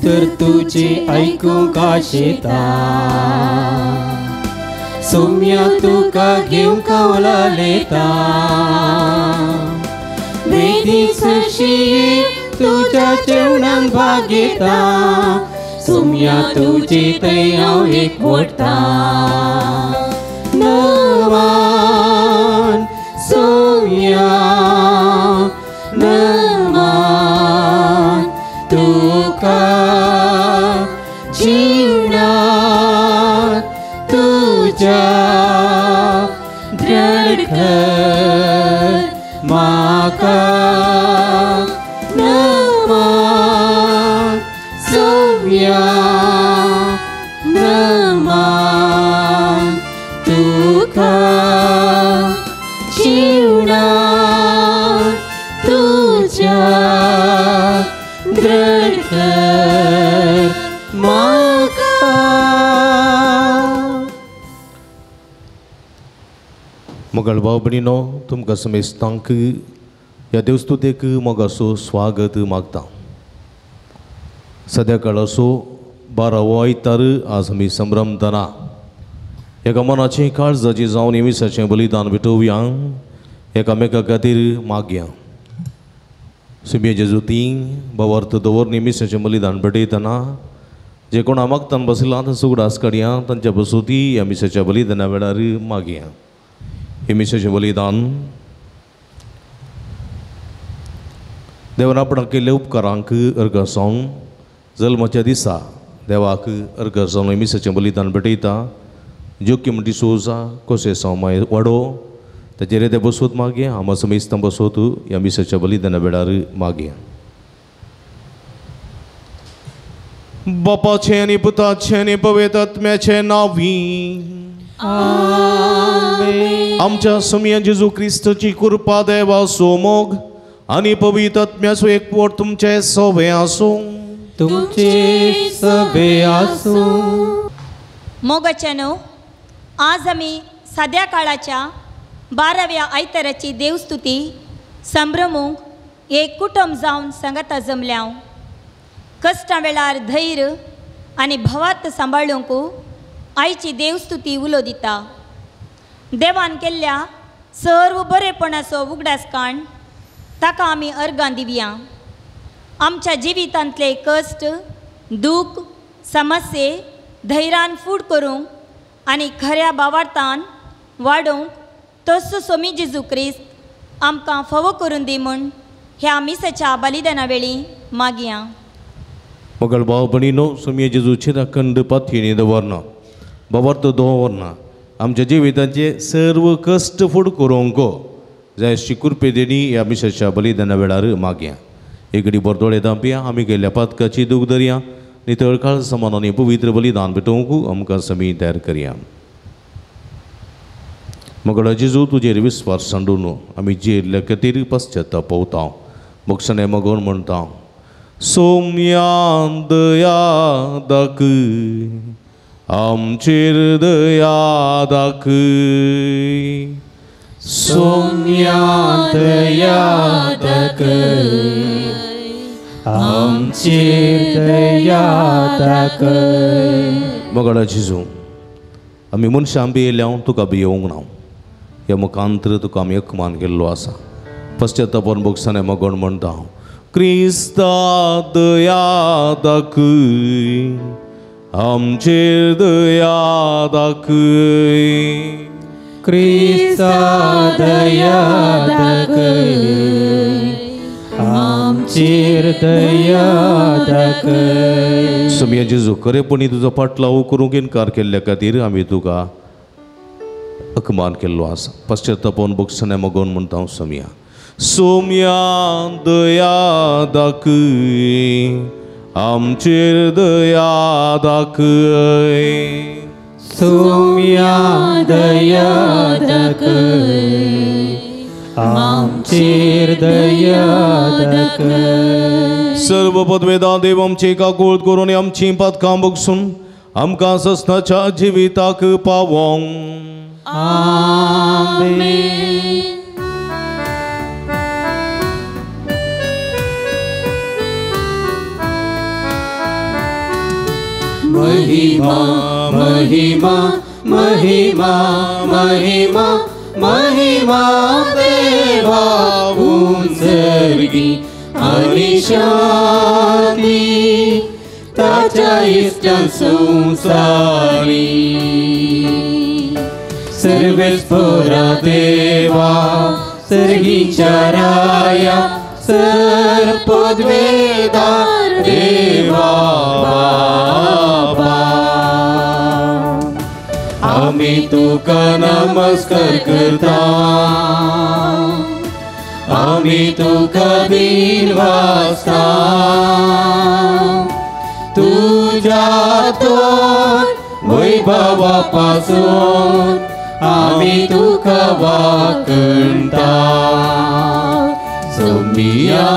उतर तुजें आयकूंक आशेता सोम्या तुका घेवंक उलयता वेदी सरशी तुज्या जेवणान भाग घेता सोम्या तुजे थंय हांव एकवटता नमान सोम्या नमान तुका जीवनात तुज्या दृढ कर म्हाका नमान सोम्या नमान तुका जीवनात तुज्या दृढ कर म्हाका. मोगाळ भाव भयणीनो, तुमकां समेस्तांक ह्या देवस्तुतेक मोगाचो स्वागत मागता. सद्या काळाचो 12वो आयतार आज आमी संभ्रमतना एका मनाचें काळजाचें जावन मिसाचें बलिदान भेटोवया, एकामेका खातीर मागया. सुम्ये जेजुती भावार्थ दवर मिसाचें बलिदान भेटयतना जे कोणा मागतान बसला तांचो उगडास काडया, तांच्या बसोती ह्या मिसाच्या बलिदाना वेळार मागया. हे मिसाचें बलिदान देवान आपणाक केल्ल्या उपकारांक अर्घ जावन जल्माच्या दिसा देवाक अर्घ जावन मिसाचें बलिदान भेटयता. जोकीम डिसोजा कोसे सावमाय वाडो ताचेर ते बसोत मागया. आमा समेस्तां बसोत ह्या मिसाच्या बलिदाना वेळार मागया. बापाचें आनी पुताचें आनी पवित्र आत्म्याचें नांवी आमच्या सोमया जेजू क्रिस्ताची कृपा, देवाचो मोग आनी पवित्र आत्म्याचो एकवट तुमचे सवे आसूं. तुमचे सवे आसूं. मोगाच्यानो, आज आमी साद्या काळाच्या 12व्या आयताराची देवस्तुती संभ्रमूंक एक कुटुंब जावन सांगाता जमल्या. कश्टां वेळार धैर्य आनी भवार्थ सांबाळूंक आयची देवस्तुती उलो दिता. देवान केल्ल्या सर्व बरेपणाचो उगडास काण ताका आमी अर्गां दिवया. आमच्या जिवितांतले कश्ट, दूख, समस्ये धैर्यान फूड करूंक आनी खऱ्या भावार्थान वाडोवंक तसो सोमी जेजू क्रिस्त आमकां फावो करून दी म्हूण ह्या मिसाच्या बलिदाना वेळी मागया. मगळ भाव भयणीनो, सोमये जेजूची अखंड पातयेनी दवरना, भावार्थ दवरना, आमच्या जिविताचे सर्व कश्ट फूड करूंक जाय अशी कृपे देणी ह्या मिसाच्या बलिदाना वेळार मागया. एकडे बरदोळे दांपया, आमी केल्ल्या पातकाची दूख धरया, नितळ काळ समान आनी पवित्र बलिदान भेटोवंक आमकां समी तयार करया. मगळ जेजू, तुजेर विस्वास सांडून आमी जियेल्ल्या खातीर पश्चाताप पावता. मोगसणे मगोन म्हणटा, सोम्या दया दाखय, आमचेर दया दाखय. सोम्या दया दाखय, आमचेर दया दाखय. मोगाळ जेजू, आमी मनशां भियेल्या, तुका भियोवंक ना. ह्या मुखांतर तुका आमी अपमान केल्लो आसा. पश्चातापान भोगसणे मगोन म्हणटा, क्रिस्ता दया दाखय, आमचेर दया दाखय. क्रिस्ता दया दाखय, आमचेर दया दाखय. सोमया जेजू, खरेपणी तुजो फाटलाव करूंक इनकार केल्ल्या खातीर आमी तुका अपमान केल्लो आसा. पश्चातापान भोगसणे मगोन म्हणटा हांव, सोमया सोमया दया दाखय, आमचेर दया दाखय. सोमया दया दाखय, आमचेर दया दाखय. सर्व पदवेदा देव आमची काकूळ करून आमची पातकां बगसून आमकां सस्नाच्या जिविताक पावोंक. आमेन. महिमा महिमा महिमा महिमा महिमा देवा उंचर्गी आनी शांती ताच्या इश्टां संवसारी. सर्वेस्पोरा देवा सर्गीच्या राया सर पदवेदार देवा बापा आमी तुका नमस्कार करता आमी तुका दिनवासता तुज्या तोर वैभवा पासून आमी तुका वाकणता. सोमिया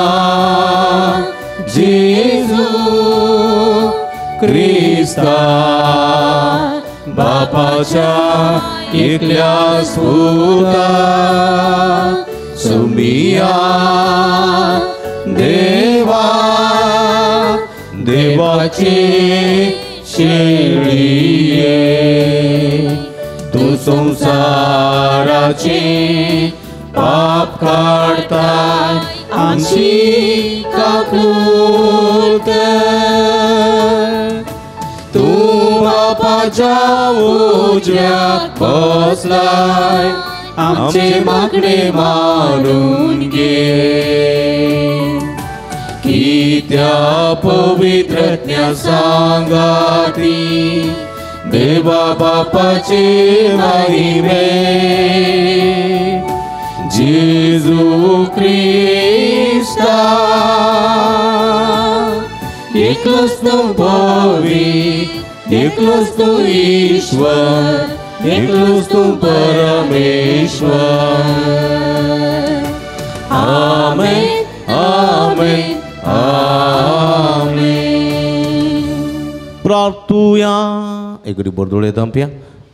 जेजू क्रिस्ता बापाच्या एकल्या सुता सोमिया देवा देवाचे शेळये तूं संवसाराचे पाप काडताय आमची काकूत कर. तूं बापाच्या उजव्याक बसलाय आमचे मागणे मानून घे. कित्या पवित्रज्ञा सांगाती देवा बापाचे महिमे जेजू क्रिस्ता एकलोच तूं पवित्र एकलोच तूं ईश्वर एकलोच तूं परमेश्वर. आमेन आमेन आमेन. प्रार्थुया एकडी बरदोळे दांपया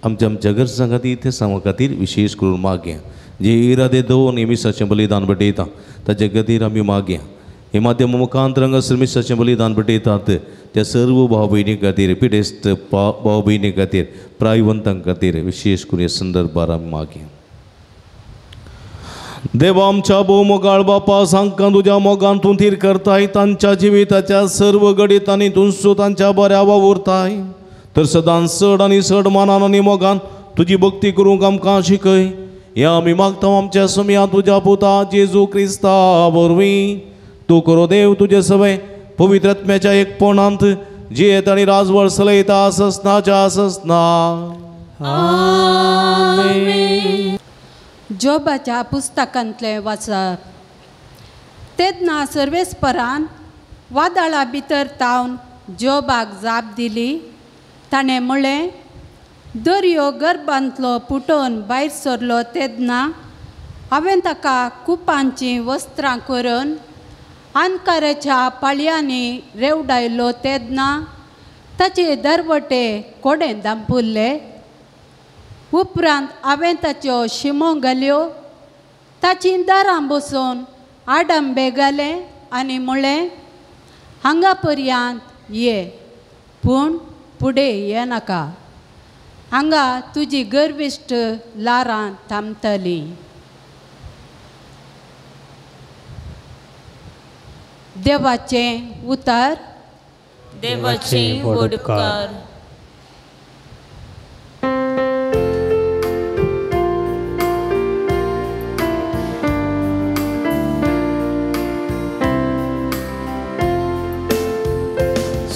आमच्या आमच्या गरजां खातीर ते सामा खातीर विशेष करून मागया. जे इरादे दवरून हे मिसाचें बलिदान भेटयता ताचे खातीर आमी मागया. हे माध्यम मुखांत हांगासर मिसाचें बलिदान भेटयतात त्या सर्व भाव भयणी खातीर पिडेस्त भाव भयणी खातीर प्रायवंतां खातीर विशेष करून हे संदर्भार आमी मागया. देवा आमच्या भोवमोगाळ बापा सांकां तुज्या मोगान तूं थीर करताय तांच्या जिविताच्या सर्व घडितांनी तूं तांच्या बऱ्या वावुरताय तर सदांच चड आनी चड मानान आनी मोगान तुजी भक्ती करूंक आमकां शिकय. ह्या आमी मागता आमच्या सोम्या तुज्या पुता जेजू क्रिस्ता वरवीं. तूं करो देव तुजे सवय पवित्र आत्म्याच्या एकपणांत जियेत आनी राजवळ चलयता ससनाच्या ससना. आमेन. जोबाच्या पुस्तकांतलें वाचप. तेन्ना सर्वेस्परान वादळा भितर तावन जोबाक जाप दिली. ताणें म्हळें, दर्यो गर्भांतलो पुटोवन भायर सरलो तेन्ना हांवें ताका कुपांचीं वस्त्रां करून अंधकाराच्या पाळयांनी रेवडायलो तेन्ना ताचे दरवटे कोडें दांपुल्ले. उपरांत हांवें ताच्यो शिमो घाल्यो, ताचीं दारां बसून आडंबे घाले आनी म्हळें, हांगा पर्यंत ये, पूण फुडें येनाका, हांगा तुजी गर्विश्ट लारां थांबतलीं. देवाचें उतर. देवाचें व्हड उपकार.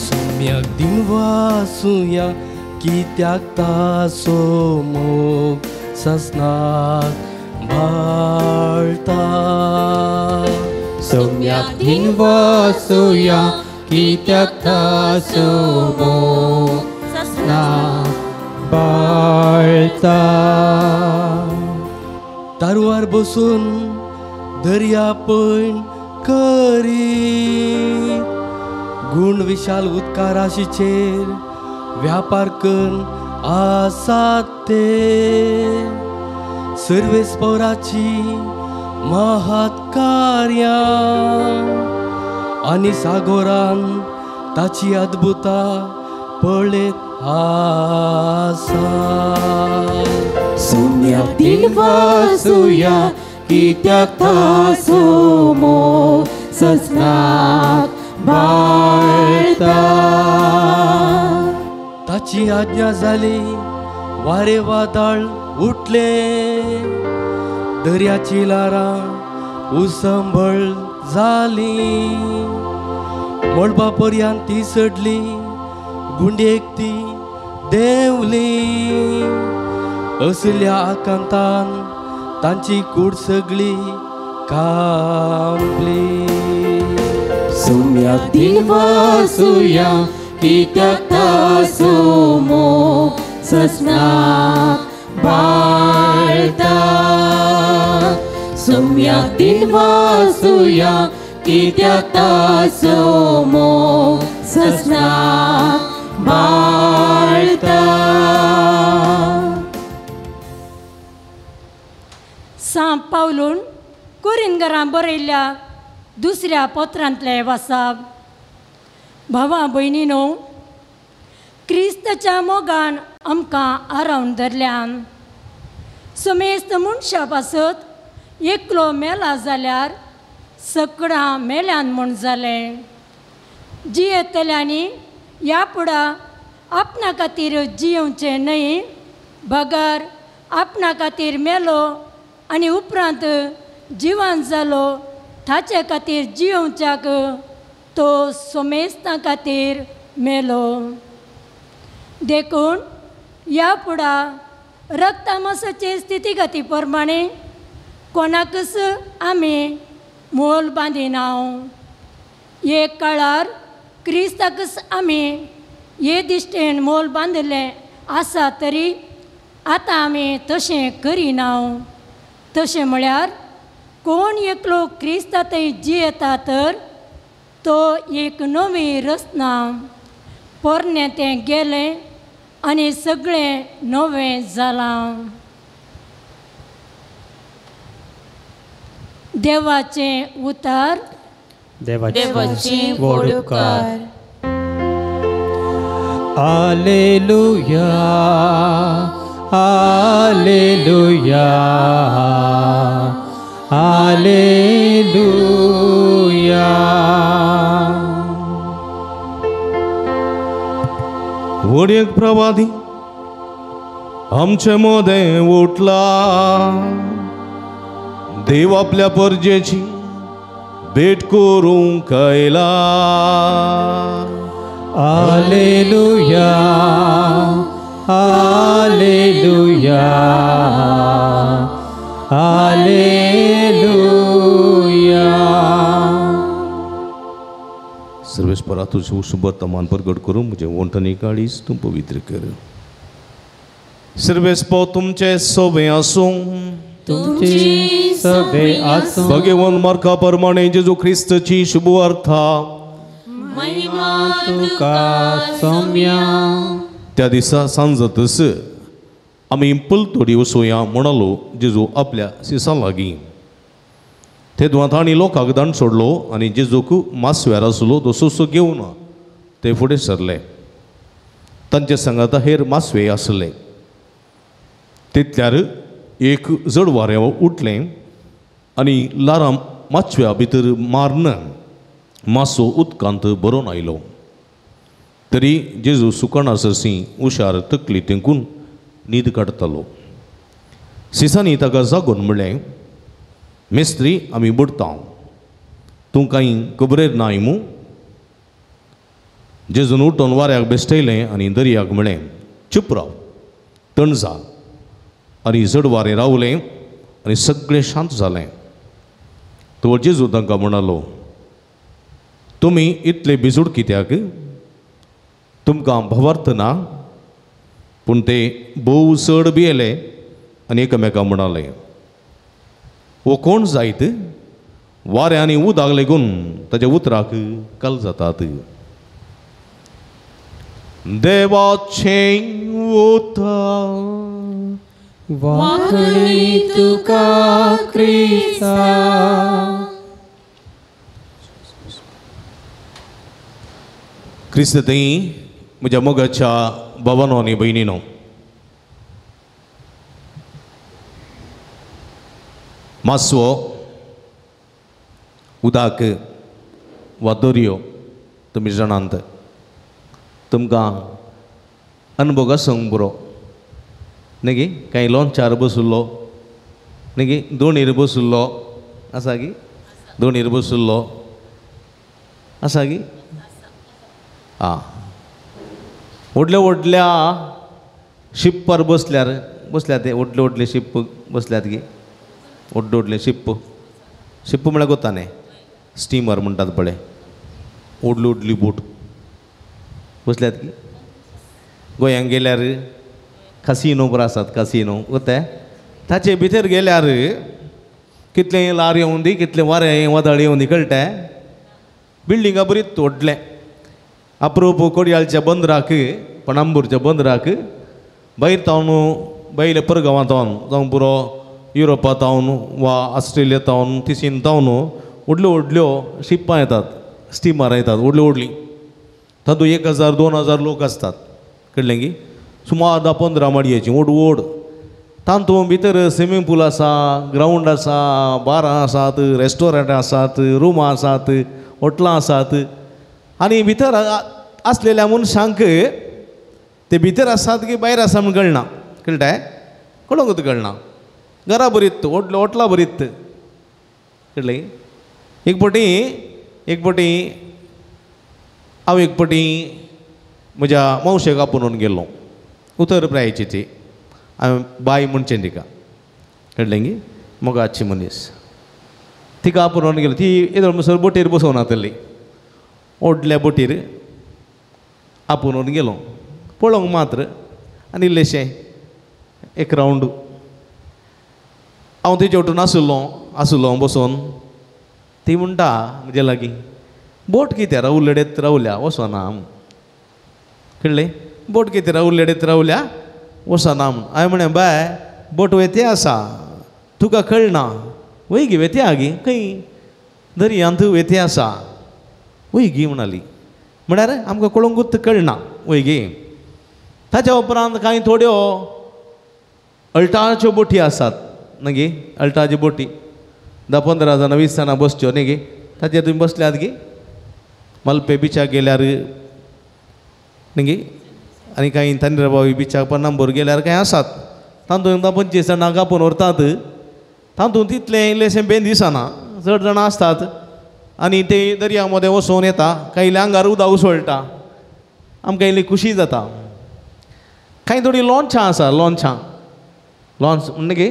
सोम्याक दिनवासुया कित्याक ताचो मोग ससनाक भाळता. सोम्याक दिनवासुया कित्याक ताचो मोग ससनाक भाळता. तारवार बसून दर्या पयण करी गुण विशाल उदकाराशीचेर व्यापार करून आसात ते सर्वेस्पराची महत् कार्यां आनी सागोरान ताची अद्भुता पळयत आसा. सुम्याक दिन वासुया कित्याक तासो मोग ससनाक बाळता. ताची आज्ञा जाली वारे वादळ उठले, दर्याची ल्हारां उसंबळ जाली. मळबा पर्यंत ती चडली, गुंडयेक ती देंवली. असल्या आकांतान तांची कूड सगळी कांपली. सुम्याक दिन वासुया कित्याक तासो मोग ससनाक बाळता. सुम्याक दिन वासुया कित्याक तासो मोग ससनाक बाळता. सांत पावलून कोरिनगरां बरयल्ल्या दुसऱ्या पत्रांतलें वासाप. भावा भयणीनो, क्रिस्ताच्या मोगान आमकां आरावन धरल्यान. समेस्त मनशा पासत एकलो मेला जाल्यार सकडां मेल्यान म्हूण जालें. जियेतल्यांनी ह्या फुडां आपणा खातीर जियेवचें न्हय, बगर आपणा खातीर मेलो आनी उपरांत जिवन जालो ताचे खातीर जियोवच्याक तो समेस्तां खातीर मेलो. देखून ह्या फुडां रक्तामासाचे स्थितीगती प्रमाणे कोणाकच आमी मोल बांदिना. एक काळार क्रिस्ताकच आमी हे दिश्टेन मोल बांदिल्लें आसा तरी आतां आमी तशें करिना. तशें म्हळ्यार कोण एकलो क्रिस्ता थंय जियेता तर तो एक नवी रचना, पोरणें तें गेलें आनी सगळें नवें जालां. देवाचें उतार. देवाचे व्हड उपकार. आलेलुया आलेलुया आलेलुया. व्हड एक प्रवादी आमचे मदें उठला, देव आपल्या परजेची भेट करूंक आयला. आलेलुया आलेलुया आलेलुया. सर्वेस्परा तुझं शुभवर्तमान प्रगट करूं म्हजें वंटणी काळीज तूं पवित्र कर. सर्वेस्पो तुमचे सोबे आसूं, तुमचे सोबे आसूं. भगवान मार्का प्रमाणे जेजू ख्रिस्ताची शुभवार्ता. महिमा तुका सोम्या. त्या दिसा सांजतच आमी पलतोडी वसोया म्हणालो जेजू आपल्या सिसा लागीं. तेदवा तांणी लोकांक दाण सोडलो आनी जेजूक मासव्यार आसलो तो सोसो घेवन ते फुडें सरले. तांचे सांगाता हेर मासवे आसले. तितल्यार एक जड वारें उठलें आनी ल्हारां माचव्या भितर मारून मासो उदकांत भरून आयलो. तरी जेजू सुकणा सरशी हुशार तकली तेंकून न्हीद काडटालो. सिसांनी ताका जागोवन म्हणलें, मिस्त्री आमी बुडटा, तूं कांय खबरेर नाय मू? जेजून उठून वाऱ्याक बेश्टयलें आनी दर्याक म्हणलें, चूप राव, तण जा. आनी जड वारें रावलें आनी सगळें शांत जालें. तो जेजू तांकां म्हणालो, तुमी इतले भिजूड कित्याक? तुमकां भावार्थ ना? पूण ते भोव चड भियेले आनी एकामेका म्हणाले, वो कोण जायत? वारें आनी उदक लेगून ताच्या उतराक कल जातात. देवाचें उतर. वाकणी तुका क्रिस्ता. क्रिस्त थंय म्हज्या मोगाच्या भावानो आनी भयणीनो, मासवो उदक वा दर्यो तुमी जाणांत, तुमकां अनुभव आसूंक बरो न्ही. कांय लोंचार बशिल्लो न्ही, दोणीर बशिल्लो आसा गी, दोणीर बशिल्लो आसा गी. आं, व्हडल्या व्हडल्या शिप्पार बसल्यार बसल्यात ते व्हडले व्हडले शिप्प बसल्यात गी, व्हडले व्हडले शिप्प. शिप्प म्हळ्यार कोता न्ही, स्टिमर म्हणटात पळय, व्हडली व्हडली बोट बसल्यात की. गोंयांक गेल्यार कासिनो बरो आसात, कासिनो वता ताचे भितर गेल्यार कितलें लार येवन दी, कितलें वारें वादळ येवन दी, कळटा. बिल्डिंगा बरीच व्हडलें. अप्रूप कोडयाळच्या बंदराक, पणांबूरच्या बंदराक भायर तावन, भायल्या परगांवां तावन, जावं पुरो युरोपा तावन वा ऑस्ट्रेलिया तावन, तिसीन तावन व्हडल्यो व्हडल्यो शिप्पां येतात, स्टिमरां येतात व्हडल्यो व्हडलीं. तातूंत 1000 2000 लोक आसतात, कळ्ळें की. सुमार 10-15 माडयेची व्हड व्हड. तातूंत भितर स्विमींग पूल आसा, ग्रावंड आसा, बारां आसात, रेस्टॉरंटां आसात, रुमां आसात, हॉटलां आसात. आनी भितर आसलेल्या मनशांक ते भितर आसात की भायर आसा म्हूण कळना, कळटा, कळोंकूच कळना. घरा बरीत, व्हडल्या हॉटलां बरीत, कळ्ळें. एक फावटी हांव एक फावटी म्हज्या मावशेक आपोवन गेल्लो, उतर प्रायची ती, हांवें बाय म्हणचें तिका, कळ्ळें गी, मोगाची मनीस. तिका आपोवन गेलो. ती येदोळ म्हणसर बोटीर बसोवन आसली, व्हडल्या बोटीर आपोवन गेलो पळोवंक मात्र. आनी इल्लेशें एक रावंड हांव तेजे वटेन आसलो बसोन. ती म्हणटा म्हजे लागीं, बोट कितें रावलेडेत रावल्या वचना, कळ्ळें, बोट कितें रावलेडेत रावल्या वचना म्हूण. हांवें म्हणलें, बाय बोट वेते आसा, तुका कळना, वय गी वेते गी, खंय दर्यांत वेते आसा, वय गी म्हणाली. म्हळ्यार आमकां कळोंकूच कळना, वय गी. ताच्या उपरांत कांय थोड्यो अल्टाच्यो बोटी आसात न्ही गी, अल्टाच्यो बोटी 10-15 जाणां 20 जाणां बसच्यो न्ही गी, ताचेर तुमी बसल्यात गी. मलपे बिचाक गेल्यार न्ही गी, आनी कांय तांद्रबावी बिचाक पन्नांबोर गेल्यार कांय आसात, तातूंत 10-25 जाणां कापून व्हरतात. तातूंत तितलें इल्लेशें बेन दिसना, चड जाणां आसतात आनी ते दर्या मदें वचोन येता, कांय आंगार उदक उसळटा, आमकां इल्ली खुशी जाता. कांय थोडीं लॉन्चां आसा, लॉन्चां, लॉन्च म्हणटा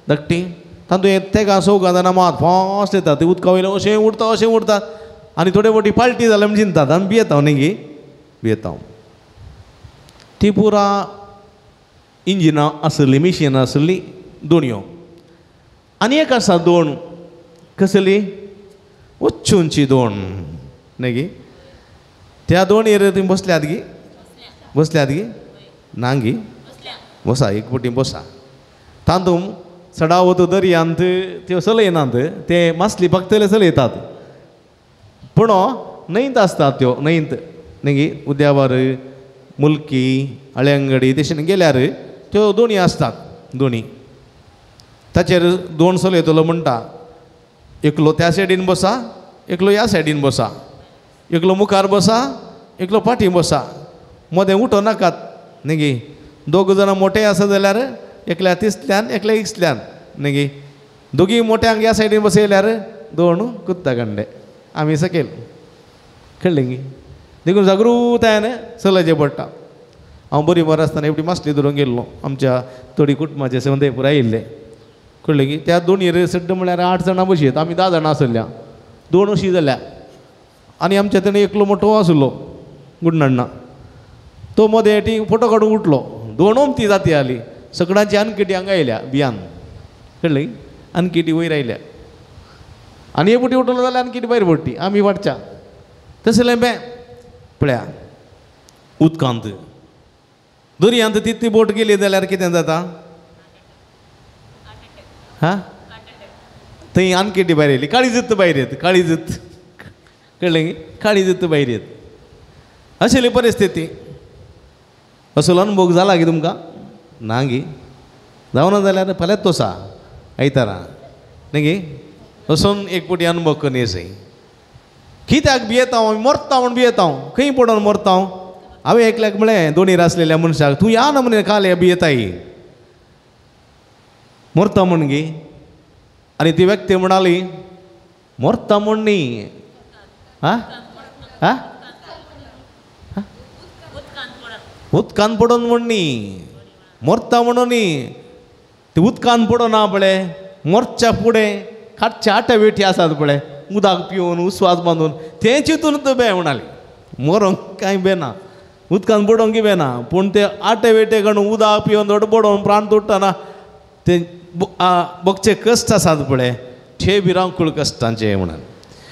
धाकटी, तातूंत तेगां चौगां जाणां मात फास्ट येता, ती उदका वयले अशें उरता अशें उरता, आनी थोडे फावटी पालटी जाल्या म्हण चिंतात आमी भियेता न्ही गी, भियेता. ती पुरा इंजिनां आसली, मिशिनां आसली दोणयो. आनी एक आसा दोण, कसली उच्चूंची दोण न्ही गी. त्या दोणयेर तुमी बसल्यात गी, बसल्यात गी ना गी, बसा एक फावटी बसा. तातूंत चडावत दर्यांत त्यो चलयनात, ते मासली फक्त चलयतात, पूण न्हंयत आसतात त्यो, न्हंयत न्ही गी, उद्यावर मुलकी हळ्यांगडी तशें गेल्यार त्यो दोणी आसतात, दोणी. ताचेर दोण चलयतलो म्हणटा, एकलो त्या सायडीन बसा, एकलो ह्या सायडीन बसा, एकलो मुखार बसा, एकलो फाटीं बसा, मदें उठो नाकात न्ही गी. दोग जाणां मोठे आसा जाल्यार एकल्या तिसल्यान एकल्या इसल्यान न्ही गी, दोगी मोठ्यांक ह्या सायडीन बसयल्यार दोन कुत्ता कांडे आमी सकयल, कळ्ळें गी. देखून जागृतायेन चलचें पडटा. हांव बरी बरो आसतना एकटी मासली धरूंक गेल्लो, आमच्या थोडी कुटुंबाचे संदेपूर आयिल्ले, कळ्ळें की. त्या दोणयेर सड्ड म्हळ्यार 8 जाणां बसयत, आमी 10 जाणां आसल्या, दोन अशी जाल्या. आनी आमच्या थंय एकलो मोठो आसलो गुडनाण्णा, तो मदें ती फोटो काडूंक उठलो, दोन ओमती जाती आली, सगळ्यांची आनकिटी हांगा आयल्या बियान, कळ्ळें, आनकिटी वयर आयल्या. आनी एक फावटी उठलो जाल्यार आनकिटी भायर पडटी, आमी वाटच्या तसलें बें पळया. उदकांत दर्यांत तितली बोट गेली जाल्यार कितें जाता, हा थंय आनकिटी भायर येयली, काळीजत भायर येत, काळीजत, कळ्ळें गी, काळीजत भायर येत. आशिल्ली परिस्थिती. असो अनुभव जाला गी तुमकां ना गी जावना जाल्यार फाल्यांच तोसा आयतारा न्ही गी वचून एक पटी अनुभव करून येसय. कित्याक भियेता हांव मरता म्हूण भियेता हांव खंय पडोन मरता हांव. हांवें एकल्याक म्हळें दोनीर आसलेल्या मनशाक तूं या ना म्हण काल भियेताय मरता म्हूण गी. आनी ती व्यक्ती म्हणाली मरता म्हूण न्ही आं आं उदकान पडोन म्हूण न्ही मरता म्हणून न्ही ती उदकान पडोना पळय मरच्या फुडें काडच्या आट्या वेठी आसात पळय उदक पिवन उस्वास बांदून तें चिंतून तो बे म्हणाली मरोंक कांय बेना उदकान पडोंक बेना पूण ते आटे वेटे काडून उदक पिवन थोडो पडोवन प्राण तोडटना ते बगचे कश्ट आसात पळय ते भिरांकूळ कश्टांचे म्हणाले.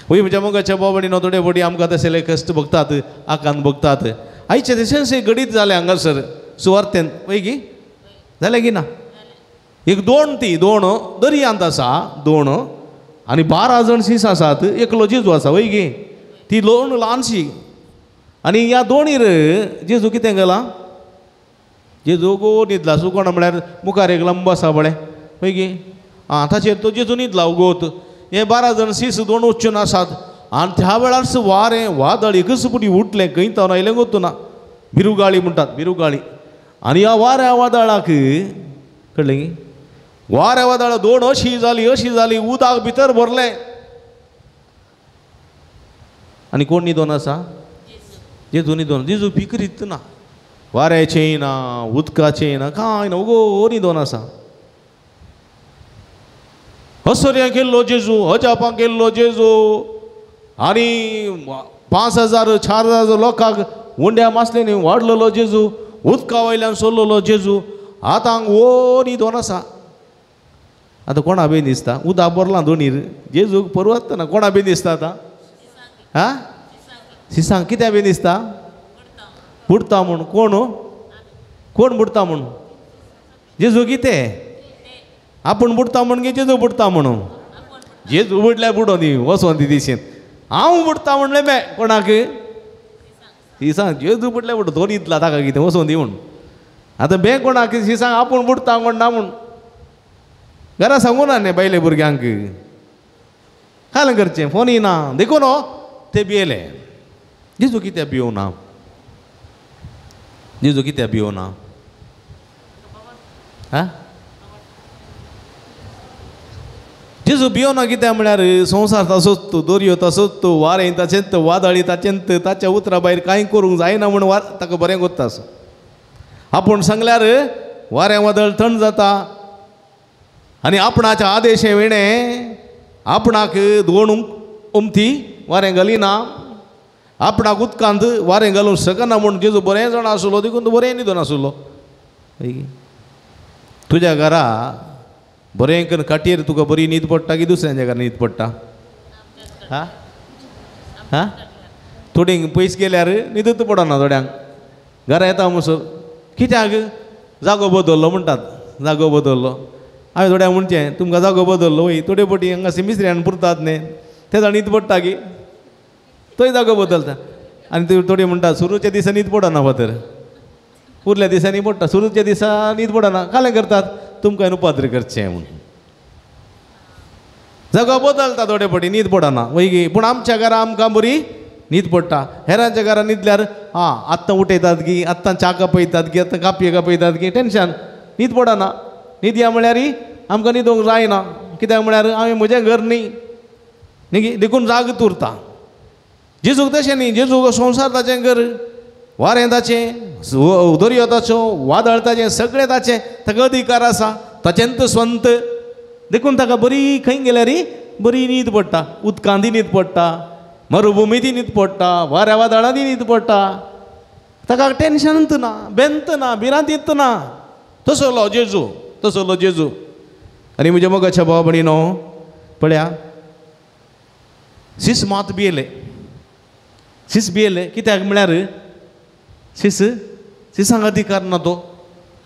वय म्हज्या मोगाच्या बाबडीनो थोडे फटी आमकां तशें कश्ट भोगतात आकांत भोगतात. आयचे तशेंच घडीत जालें हांगासर सुवार्थेन वय गी जालें की ना. एक दोन ती दोन दर्यांत आसा दोन आनी 12 जाण शीस आसात एकलो जेजू आसा वय गी ती दोन ल्हानशी आनी ह्या दोनीर जेजू कितें केलां जेजू गो न्हिदला सुकोण म्हळ्यार मुखार एक लंबो आसा पळय वय गी आं ताचेर तो जेजू न्हिदला उगोत. हे 12 जाण शीस दोन वचून आसात आनी त्या वेळार वारें वादळ एकच पुटी उठलें खंय तावन आयलें गोतू ना बिरुगाळी म्हणटात बिरुगाळी. आनी ह्या वाऱ्या वादळाक कळ्ळें गी वाऱ्या वादळ दोन अशी जाली अशी जाली उदक भितर भरलें. आनी कोण न्हिदोन आसा जेजू न्हिदोन. जेजू फिकरीत ना वाऱ्याचें ना उदकाचें ना कांय ना उगो न्हिदोन आसा. हसर्यां केल्लो जेजू अजापां केल्लो जेजू आनी 5,000 4,000 लोकांक उंड्या मासल्यांनी वाडलेलो जेजू उदका वयल्यान सोडलेलो जेजू आतां ओ न्हिदोन आसा. आतां कोणा बी दिसता उदक भरलां दोनीर जेजूक परवत ना कोणा बी दिसता आतां आं सिसांक कित्याक बी दिसता बुडटा म्हूण. कोण कोण बुडटा म्हूण जेजू कितें आपूण बुडटा म्हूण गी जेजू बुडटा म्हणून जेजू बुडल्यार बुडोन दी वचोन ती दिशेन हांव बुडटा म्हणलें मे कोणाक सिसांक जेजू बुडल्यार बुडटा दोन इतला ताका कितें वचोन दी म्हूण. आतां बे कोणाक सिसांक आपूण बुडटा कोण ना म्हूण घरा सांगू ना न्ही बायले भुरग्यांक काल करचें फोनूय ना देखून ते भियेले. जेजू कित्याक भियोना जेजू कित्याक भियोना आं जेजू भियोना कित्याक म्हळ्यार संवसार तसोच तूं दर्यो तसोच तूं वारें ताचेंत वादळी ताचेंत ताच्या उतरा भायर कांय करूंक जायना म्हूण ताका बरें कोत्ता आसा. आपूण सांगल्यार वारें वादळ थंड जाता आनी आपणाच्या आदेशे विणें आपणाक दोन उमथी वारें घालिना आपणाक उदकांत वारें घालूंक शकना म्हूण जेजू बरें जाण आसलो देखून तो बरें न्हिदोन आसलो. तुज्या घरा बरें करून खाटीर तुका बरी न्हीद पडटा की दुसऱ्यांच्या घरा न्हीद पडटा आं आं थोडीं पयस गेल्यार न्हिदूच पडना थोड्यांक घरा येता म्हणसर कित्याक जागो बदल्लो म्हणटात जागो बदल्लो. हांवें थोड्यांक म्हणचें तुमकां जागो बदल्लो वय थोडे पटी हांगा मिसऱ्यान पुरतात न्ही ते जाण न्हीद पडटा की तोय जागो बदलता. आनी ते थोडी म्हणटा सुरूच्या दिसा न्हीद पडना फातर उरल्या दिसांनी पडटा सुरूच्या दिसा न्हीद पडना कालें करतात तुमकां उपाद्र करचें म्हूण जागो बदलता थोडे पटी न्हीद पडना वय गी. पूण आमच्या घरा आमकां बरी न्हीद पडटा हेरांच्या घरा न्हिदल्यार आं आत्तां उठयतात गी आत्तां च्या कापयतात गी आत्तां कापये कापयतात गी टेंशन न्हीद पडना. न्हीद या म्हळ्यार आमकां न्हिदोंक जायना कित्याक म्हळ्यार हांवें म्हजें घर न्ही न्ही देखून जाग उरता. जेजूक तशें न्ही जेजूक संवसार ताचें घर वारें ताचें दर्यो ताचो वादळ ताचें सगळें ताचें ताका अधिकार आसा ताचेंत स्वंत देखून ताका बरी खंय गेल्यार बरी न्हीद पडटा उदकांत न्हीद पडटा मरुभुमींत न्हीद पडटा वाऱ्या वादळांत न्हीद पडटा ताका टेंशनूच ना बेंत ना भिरांतीत ना. तसलो जेजू तसलो जेजू. आनी म्हज्या मोगाच्या भाव भयणीनो पळया सीस मात भियेले सीस भियेले कित्याक म्हळ्यार सीस सिसांक अधिकार ना तो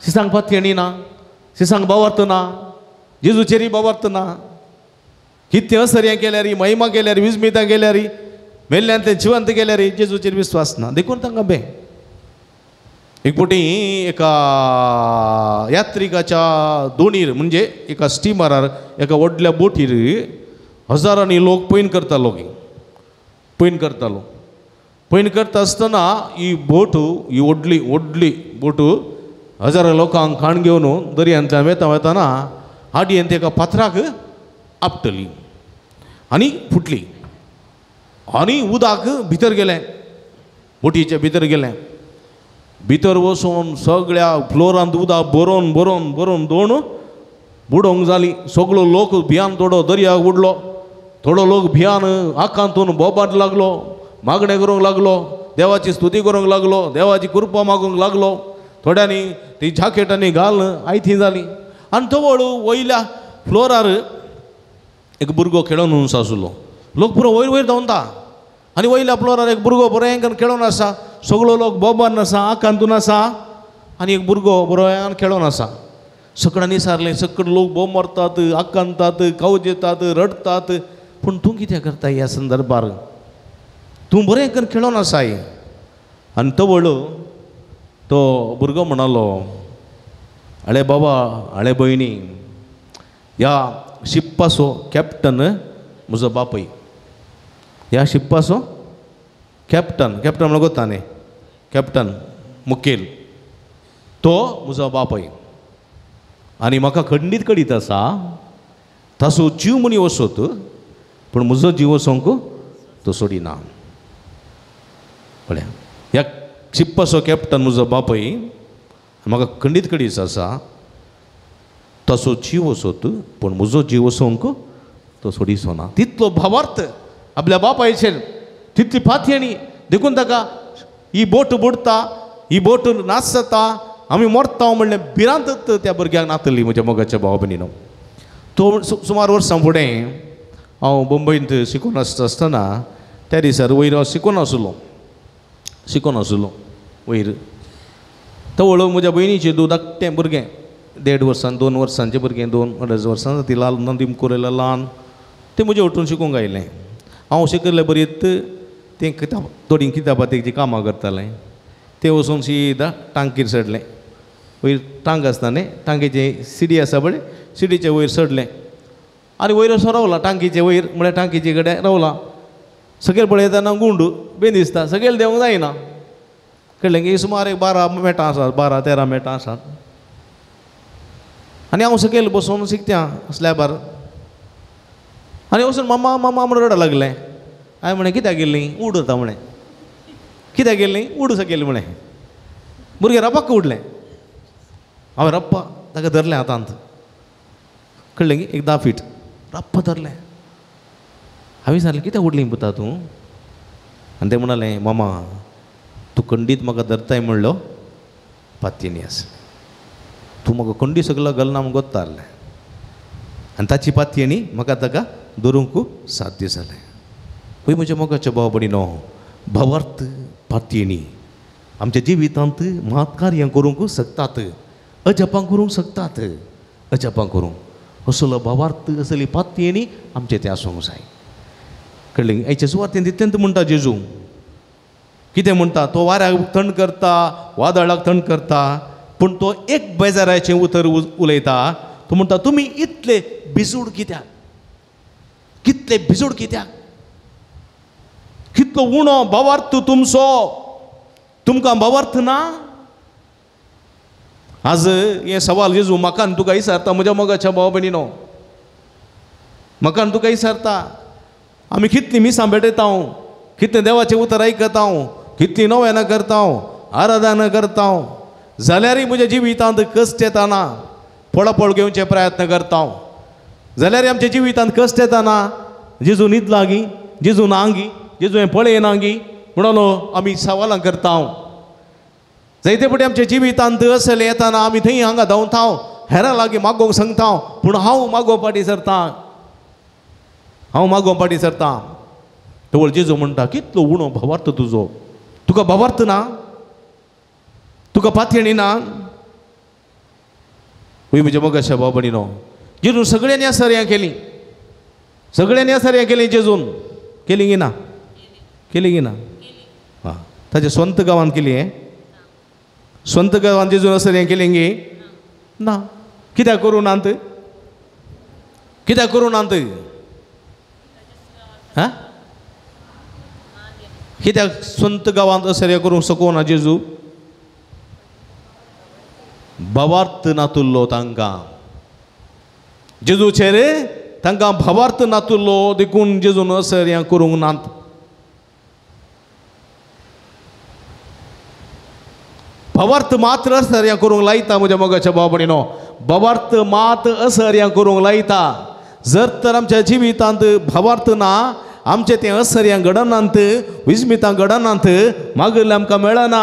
सिसांक पातयेणी ना सिसांक बावर्त ना जेजूचेरय बावर्त ना. कितें असर्यां केल्यार महिमा केल्यार विस्मितां केल्यार मेल्ल्यान ते जिवंत केल्यार जेजूचेर विस्वास ना देखून तांकां बे. एक फावटी एका यात्रिकाच्या दोणीर म्हणजे एका स्टिमरार एका व्हडल्या बोटीर हजारांनी लोक पयण करतालो, पयण करतालो. पयण करता आसतना ही बोट, ही व्हडली व्हडली बोट हजारां लोकांक खाण घेवन दर्यांतल्यान वेता वेताना आडयेन एका फातराक आपटली आनी फुटली आनी उदक भितर गेलें, बोटीच्या भितर गेलें. भितर वचून सगळ्या फ्लोरांत उदक भरोवन भरोवन भरोवन दोन बुडोवंक जाली. सगळो लोक भियान थोडो दर्याक उडलो, थोडो लोक भियान आकांतून बोबाट लागलो, मागणें करूंक लागलो, देवाची स्तुती करूंक लागलो, देवाची कृपा मागूंक लागलो. थोड्यांनी ती जाकेटांनी घालून आयती जाली. आनी तवळ वयल्या फ्लोरार एक भुरगो खेळोन आसलो. लोक पुरो वयर वयर धांवता आनी वयल्या फ्लोरार एक भुरगो बरें करून खेळोन आसा. सगळो लोक बोबान आसा, आकांतून आसा आनी एक भुरगो बरोयान खेळोन आसा. सगळ्यांनी सारलें, सगळे लोक बोब मारतात, आकांतात, कावजेतात, रडटात, पूण तूं कितें करता ह्या संदर्भार? तूं बरें करून खेळोन आसाय. आनी तवळ तो भुरगो म्हणालो, आळे बाबा, आळे भयणी, ह्या शिप्पाचो कॅप्टन म्हजो बापूय. ह्या शिप्पाचो कॅप्टन, कॅप्टन म्हणून गोता न्ही, कॅप्टन मुखेल, तो म्हजो बापूय आनी म्हाका खंडीत कडीत आसा. ताचो जीव म्हणी वसत, पूण म्हजो जीव वचोंक तो सोडिना. पळया, ह्या शिप्पाचो कॅप्टन म्हजो बापूय म्हाका खंडीत कडीत आसा, ताचो जीव वसत, पूण म्हजो जीव वचोंक तो सोडिचो ना. तितलो भावार्थ आपल्या बापायचेर, तितली पातयेणी, देखून ताका ही बोट बुडटा, ही बोट नाश जाता, आमी मरता म्हणलें भिरांत त्या भुरग्यांक नातली. म्हज्या मोगाच्या भाव भयणीनो, तो सुमार वर्सां फुडें हांव मुंबयंत शिकून आसता आसतना त्या दिसार वयर हांव शिकून आसलो, शिकून आसलो वयर. तवळ म्हज्या भयणीचें दूद धाकटें भुरगें, 1.5 वर्सां 2 वर्सांचें भुरगें, 2-2.5 वर्सां, ती ल्हान नदीम कोरेला ल्हान, तें म्हजें उठून शिकूंक आयलें. हांव शिकयल्ले बरीत तें किताब, थोडीं किताबां तेजी कामां करतालें. तें वचून सीधा टांकीर चडलें. वयर टांक आसता न्ही, टांकीची सिडी आसा पळय, सिडीचे वयर चडलें आनी वयर असो रावला टांकीचे वयर, म्हळ्यार टांकीचे कडेन रावला. सकयल पळयतना गुंड बेन दिसता, सकयल देंवूंक जायना. कळ्ळें की सुमार एक 12 मेटां आसात, 12-13 मेटां आसात. आनी हांव सकयल बसून शिकता स्लॅबार आनी वचून मामा मामा म्हणून रडा लागलें. हांवें म्हणलें, कित्याक गेल्ली? उड वता म्हणलें. कित्याक गेल्ली? उड सकयल म्हणलें. भुरगें रपाक उडलें. हांवें रप्पा ताका धरलें हातांत. कळ्ळें की एक 10 फीट रप्पा धरलें. हांवें सांगलें, कित्याक उडली पुता तूं? आनी तें म्हणालें, मामा तूं खंडीत म्हाका धरताय म्हणलो पातयेनी आसा, तूं म्हाका खंडी सगळो घालना म्हूण गोत्ता आहलें. आनी ताची पातयेनी म्हाका ताका धरूंक साध्य जालें. पळय म्हज्या मोगाच्या भाव भयणीनो, भावार्थ पातयेनी आमच्या जिवितांत म्हात कार्यां करूंक शकतात, अजापां करूंक शकतात, अजापां करूंक. असलो भावार्थ, असली पातयेनी आमचें तें आसूंक जाय. कळ्ळें? आयच्या सुवातेन तितलेंत म्हणटा जेजू. कितें म्हणटा? तो वाऱ्याक थंड करता, वादळाक थंड करता, पूण तो एक बेजाराचें उतर उलयता. तो म्हणटा, तुमी इतले भिजूड कित्याक? कितले भिजूड कित्याक? कितलो उणो भावार्थ तुमचो, तुमकां भावार्थ ना? आज हें सवाल जेजू म्हाका आनी तुका विचारता. म्हज्या मोगाच्या भाव भयणीनो, म्हाका आनी तुका विचारता, आमी कितलीं मिसां भेटयता, कितलें देवाचें उतर आयकता, कितलीं नवेनां करता, आराधना करता, जाल्यारय म्हज्या जिवितांत कश्ट येताना पळापळ घेवचे प्रयत्न करता, जाल्यार आमच्या जिवितांत कश्ट येताना जेजू न्हिदला गी, जेजू ना गी, जेजू हें पळयना गी म्हणून आमी सवालां करता. जायते फावटी आमच्या जिवितांत असलें येताना आमी थंय हांगा धांवता, हेरां लागीं मागोवंक सांगता, पूण हांव मागोवंक फाटीं सरता, हांव मागोवंक फाटीं सरता. तवळ जेजू म्हणटा, कितलो उणो भावार्थ तुजो, तुका भावार्थ ना, तुका पातयेणी ना. वय म्हज्या मोगाच्या भाव भयणीनो, जेजून सगळ्यांनी आसर्यां केली, सगळ्यांनी आसर्यां केली. जेजून केली गी ना? केली गी ना? हां, ताच्या स्वंत गांवांत केली. हें स्वंत गांवांत जेजून असर्यां केलें गे ना. कित्याक करूं नात? कित्याक करूं नात? हा, कित्याक स्वंत गांवांत असर्या करूंक शकना जेजू? भावार्थ नातुल्लो तांकां जेजूचेर, तांकां भावार्थ नातुल्लो देखून जेजून असर्यां करूंक नात. भावार्थ मात्र असर्यां करूंक लायता म्हज्या मोगाच्या भाव भयणीनो, भावार्थ मात असर्यां करूंक लायता. जर तर आमच्या जिवितांत भावार्थ ना, आमचें तें असर्यां घडनात, विस्मितां घडनात, मागीर आमकां मेळना.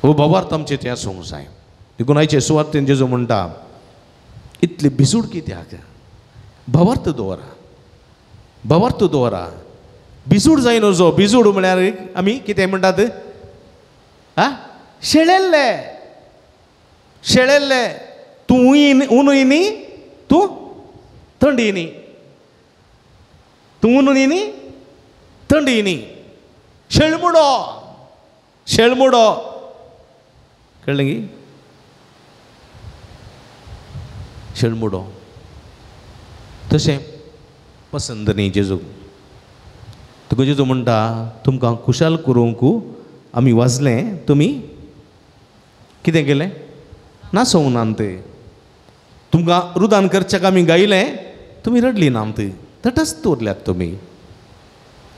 हो भावार्थ आमचें तें आसूंक जाय. देखून आयचे सुवातेन जेजू म्हणटा इतली भिजूड कित्याक? भावार्थ दवरा, भावार्थ दवरा, भिजूड जाय नजो. भिजूड म्हळ्यार आमी कितें म्हणटात? आ, शेळेल्ले, शेळेल्ले. तूं उनूय न्ही, तूं थंडी न्ही, तूं उनूय न्ही, थंडी न्ही, शेळमुडो, शेळमुडो. कळ्ळें गी? शेळमुडो तशें पसंत न्ही जेजूक. तुका जेजू म्हणटा तुमकां खुशाल करूंक आमी वाजलें, तुमी कितें केलें? नासोवंक ना ते. तुमकां रुदान करच्याक आमी गायलें, तुमी रडली ना ते, तटस्थ उरल्यात तुमी.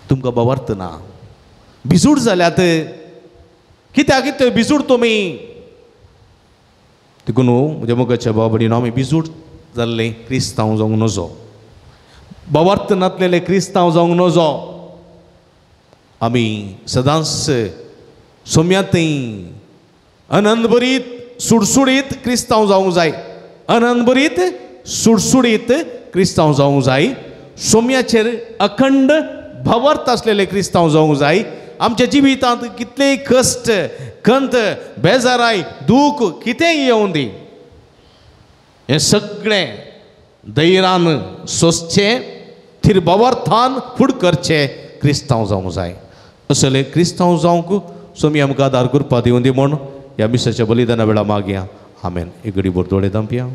तुमकां भावार्थ ना, भिजूड जाल्यात. कित्याक कितें भिजूड तुमी? देखून म्हज्या मोगाच्या भाव भयणीनो, आमी भिजूड जाल्ले क्रिस्तांव जावंक नजो, भावार्थ नातलेले क्रिस्तांव जावंक नजो. आमी सदांच सोम्यांतय आनंदभरीत सुडसुडीत क्रिस्तांव जावंक जाय, आनंदभरीत सुडसुडीत क्रिस्तांव जावंक जाय. सोम्याचेर अखंड भावार्थ आसलेले क्रिस्तांव जावंक जाय. आमच्या जिवितांत कितलेय कश्ट, खंत, बेजाराय, दूख कितेंय येवं दी, हें सगळें धैर्यान सोंसचें, थीर भावार्थान फुड करचें क्रिस्तांव जावंक जाय. असले क्रिस्तांव जावंक सोमी आमकां आदार करपा दिवं दी म्हूण ह्या मिसाच्या बलिदाना वेळा मागया. आमेन. एक घडी भर दोळे धांपया.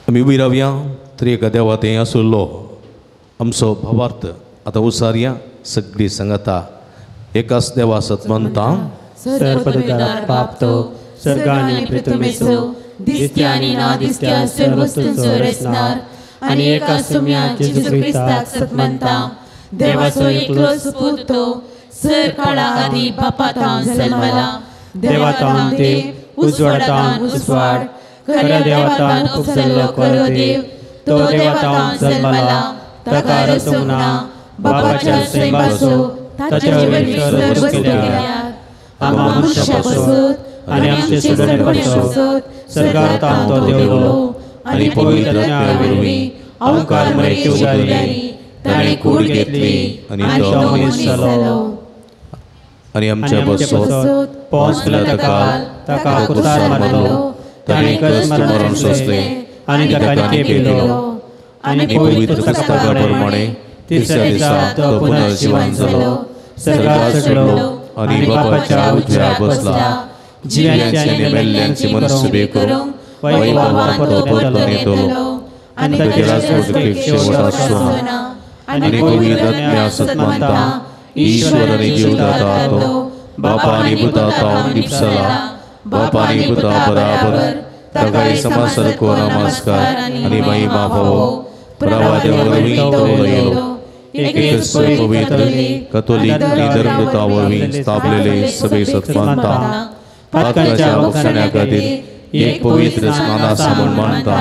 आमी उबी रावया. त्रिएका देवा थंय आसुल्लो आमचो भावार्थ आतां उसारया. सगळी सांगता एकाच देवा सतमंता पाप तो सर्गानी पृथ्वीचो दिसत्या आनी ना दिसत्या सर्व वस्तूंचो रचणार आनी एका सुम्या जेजू क्रिस्ताक सतमंता देवाचो एकलोच पूत तो सर काळा आदी बापातावन जल्मला, देवातावन देव, उजवाडातावन उजवाड, खऱ्या देवातावन उपजल्लो खरो देव, तो देवातावन जल्मला, ताका रचूंक ना, बापाच्या सैमाचो ताच्या वरवीं सर्व वस्तू केल्यात, आमकां मनशां पासत आनी आमचे सुदारणे पासत सर्गांत तो देवलो आनी पवित्र आत्म्या वरवीं अवकार मरेची उदारी ताणें कूड घेतली आनी तो मनीस जालो आनी आमच्या पासत पोंस पिलाताकाल ताका कुर्सार मारलो, ताणें कश्ट मरण सोंसलें आनी ताका निकेपिलो आनी पवित्र पुस्तका प्रमाणे तिसऱ्या दिसा तो पुनर्जिवन जालो, सर्गार चडलो आनी बापाच्या उजव्या बसला, जिव्यांचे आनी मेल्ल्यांची मनसुबे करूंक वैभवान तो परतून येतलो आनी ताचे राजवटीक शेवट आसचो ना. आनी पवित्र आत्म्या सतमंता ईश्वर आनी जीवदाता तो बापा आनी पुता तावन लिपसला, बापा आनी पुता बराबर ताकाय समासारको नमस्कार आनी महिमा फावो. प्रवाद्या वरवीं तो उलयलो, एकच पवित्र कथोलीक आनी धर्मदूता वरवीं स्थापलेले सभे सत्मानता पातकाच्या बक्षण्या खातीर एक पवित्र स्नानासा म्हूण मानता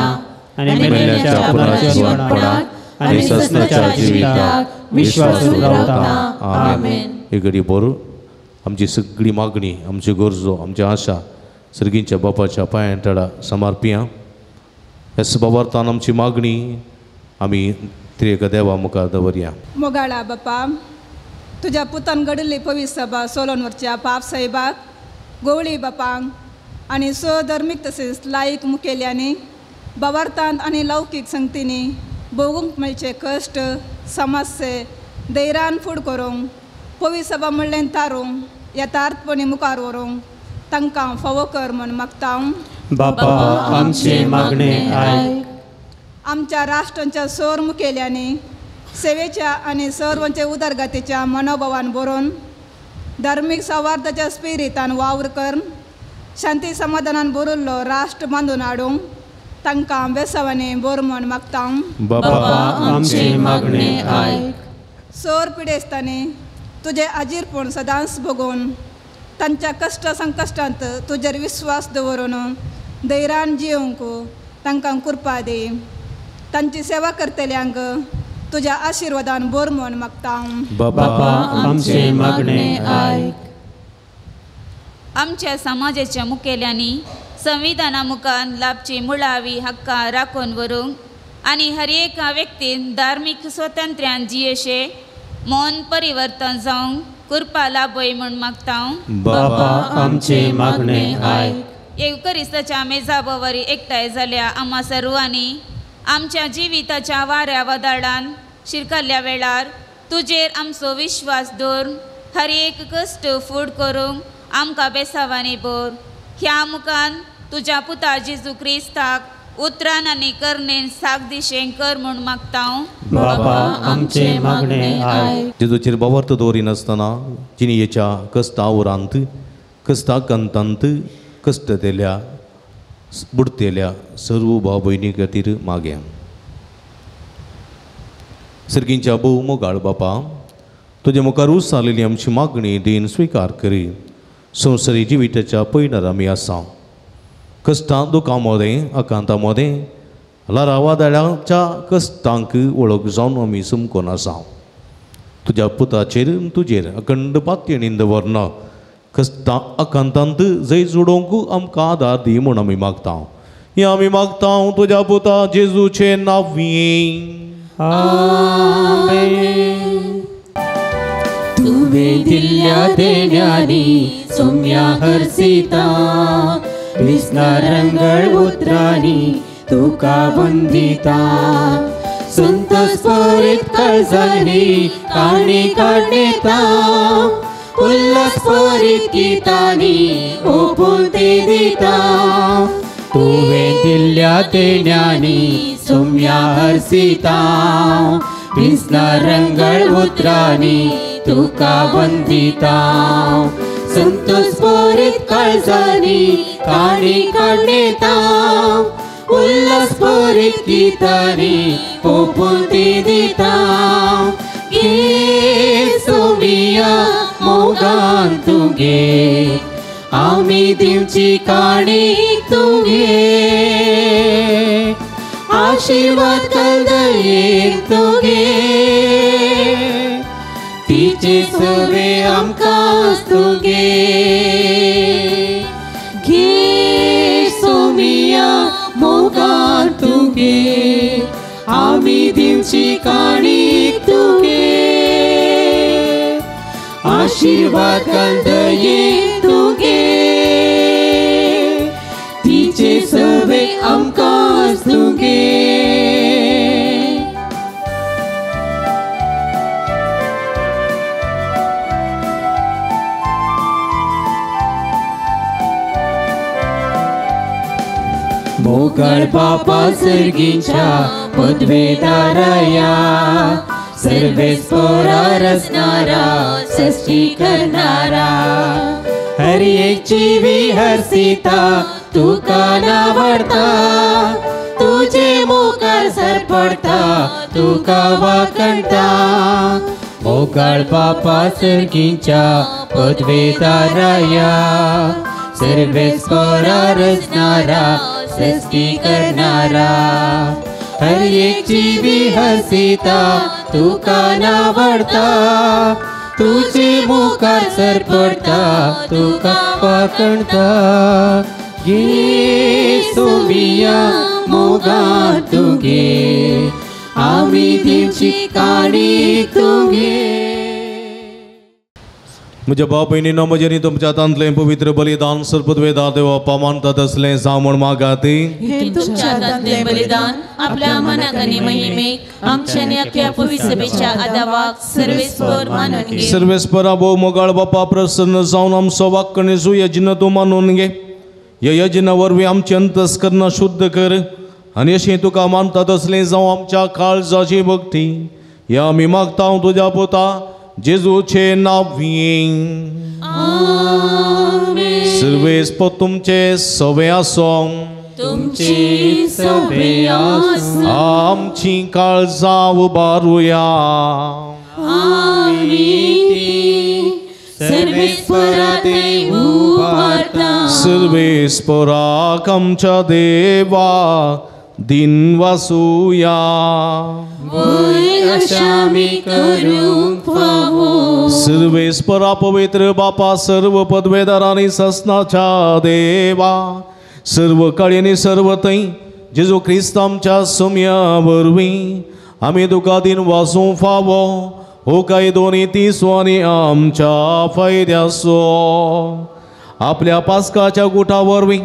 आनी मेल्ल्यांच्या पुनर्जिवनपणाक आनी सस्नाच्या जिविताक विश्वास रावता. आमेन. एक घडी बरो आमची सगळी मागणी, आमच्यो गरजो, आमची आशा सर्गींच्या बापाच्या पांयां तळा समर्पिया. ह्या सभावार्थान आमची मागणी आमी त्रिएका देवा मुखार दवरया. मोगाळा बापा, तुज्या पुतान घडिल्ली पवित्र सभा सोलोन वरच्या पाप साहेबाक गोवळी बापांक आनी स्वधर्मीक तसेच लायक मुखेल्यांनी भावार्थांत आनी लौकीक संगतींनी भोगूंक मेळचे कश्ट समस्ये धैर्यान फुड करूंक पवी सभा म्हणलें तारूंक यथार्थपणी मुखार व्हरूंक तांकां फावो कर म्हूण मागता. बापा आमचें मागणें आयक. आमच्या राष्ट्रांच्या सर मुखेल्यांनी सेवेच्या आनी सर्वांच्या उदरगतीच्या मनोभावान बरोवन धार्मीक सौहार्दाच्या स्पिरितान वावर करून शांती समाधानान भरिल्लो राष्ट्र बांदून हाडूंक तांकां बेसावांनी बोर म्हूण मागता. बापा आमचें मागणें आयक. सोर पिडेस्तांनी तुजें आजीरपण सदांच भोगून तांच्या कश्ट संकश्टांत तुजेर विस्वास दवरून धैर्यान जियोंक तांकां कृपा दी. तांची सेवा करतल्यांक तुज्या आशिर्वादान बोर म्हूण मागता. बापा आमचें मागणें आयक. आमच्या समाजाच्या मुखेल्यांनी संविधाना मुखार लाभची मुळावी हक्कां राखून व्हरूंक आनी हर एका व्यक्तीन धार्मीक स्वातंत्र्यान जियेशे मौन परिवर्तन जावंक कृपा लाभय म्हूण मागता. बापा आमचें मागणें आयक. येवकरिस्ताच्या मेजाबवरी एकठांय जाल्या आम्हा सर्वांनी आमच्या जिविताच्या वाऱ्या वादळान शिरकल्ल्या वेळार तुजेर आमचो विश्वास दवरून हर एक कश्ट फूड करूंक आमकां बेसावांनी भर. ह्या मुखान तुज्या पुता जेजू क्रिस्ताक उतरान आनी करणेन साक दिशेन कर म्हूण मागता. बापा आमचें मागणें आयक. जेजूचेर भावार्थ दवरिनासतना जिणेच्या कश्टा उरांत कश्टा कंतांत कश्ट दिल्या बुडतेल्या सर्व भाव भयणी खातीर मागया. सर्गींच्या भोव मोगाळ बापा, तुज्या मुखार जालेली आमची मागणी देन स्विकार करी. संवसारी जिविताच्या पयणार आमी आसा. कश्टां दुखां मदें आकांतां मदें ल्हारां वादळाच्या कश्टांक वळख जावन आमी समकोन आसा. तुज्या पुताचेर तुजेर अखंड पातयेन दवरना कश्टां आकांतांत जैत जोडोवंक आमकां आदार दी म्हूण आमी मागता. हें आमी मागता तुज्या पुता जेजूचे नांवी. आमेन. तुवें दिल्ल्या देण्यांनी सोम्या हर्षिता विसना रंगळ उतरांनी तुका वंदिता. संतोष भरीत काळजांनी काणी काडता उल्हास भरीत गितांनी ओपून ती दिता. तुवें दिल्ल्या देण्यांनी सोम्या हर्षिता विसना रंगळ उतरांनी तुका वंदिता. संतोष भरीत काळजांनी काणी काडता उल्हास भरीत गितांनी ओपून ती दिता. घे सोमिया मोगान तुगे आमी दिवची काणी तुगे आशीर्वाद कलदयेन तुगे तिचे सवे आमकां तुगे. घे सोमिया मोगान तुगे आमी दिवची काणी तुगे आशीर्वाद कलदयेन तुगे तिचे सवे आमकां तुगे. मोगाळ बापा सर्गींच्या पदवेदाराया सर्वेस्पोरा रचणारा सृष्टी करणारा हर एक जीवी हर्षिता तुका नावडता तुझे मुखार सरपडता तुका वाकणता. मोगाळ बापा सर्गींच्या पदवेदाराया सर्वेस्पोरा रचणारा सृष्टी करणारा हर एक जीवी हर्षिता तुका नावडता तुझे मुखार सरपडता तुका वाकणता. घे सोमिया मोगान तुगे आमी दिवची काणी तुगे. म्हज्या भाव भयणीनो म्हजें तुमच्या हातांतलें पवित्र बलिदान सर्पद्वेदा देवा मानतात असलें जावं म्हूण मागात. हें तुमच्या हातांतलें बलिदान आपल्या मनाक आनी महिमेक आमच्या आनी अख्ख्या पवित्र सभेच्या आदावाक सर्वेस्पर मानून घे. सर्वेस्परा भोव मोगाळ बापा प्रसन्न जावन आमचो वाक्कणेचो यज्ञ तूं मानून घे. ह्या यज्ञा वरवीं आमचें अंतस्कर्ण शुद्ध कर आनी अशें तुका मानतात असलें जावं आमच्या काळजाची भक्ती. ह्या आमी मागता तुज्या पुता जेजूचे नांवी. सर्वेस्पर तुमचे सवे आसो. तुमची सवे आसो. आमची काळजां उबारुया. आमी ती सर्वेस्परा थंय उबारता. सर्वेस्पराक आमच्या देवा दिन वासुया. वय अशा आमी करूंक फावो. सर्वेस्परा पवित्र बापा सर्व पदवेदारांनी ससनाच्या देवा सर्व काळयेनी सर्व थंय जेजू क्रिस्त आमच्या सुम्या वरवीं आमी तुका दिन वासूंक फावो. हो कायदो नीतीचो आनी आमच्या फायद्याचो. आपल्या पास्काच्या गुटा वरवीं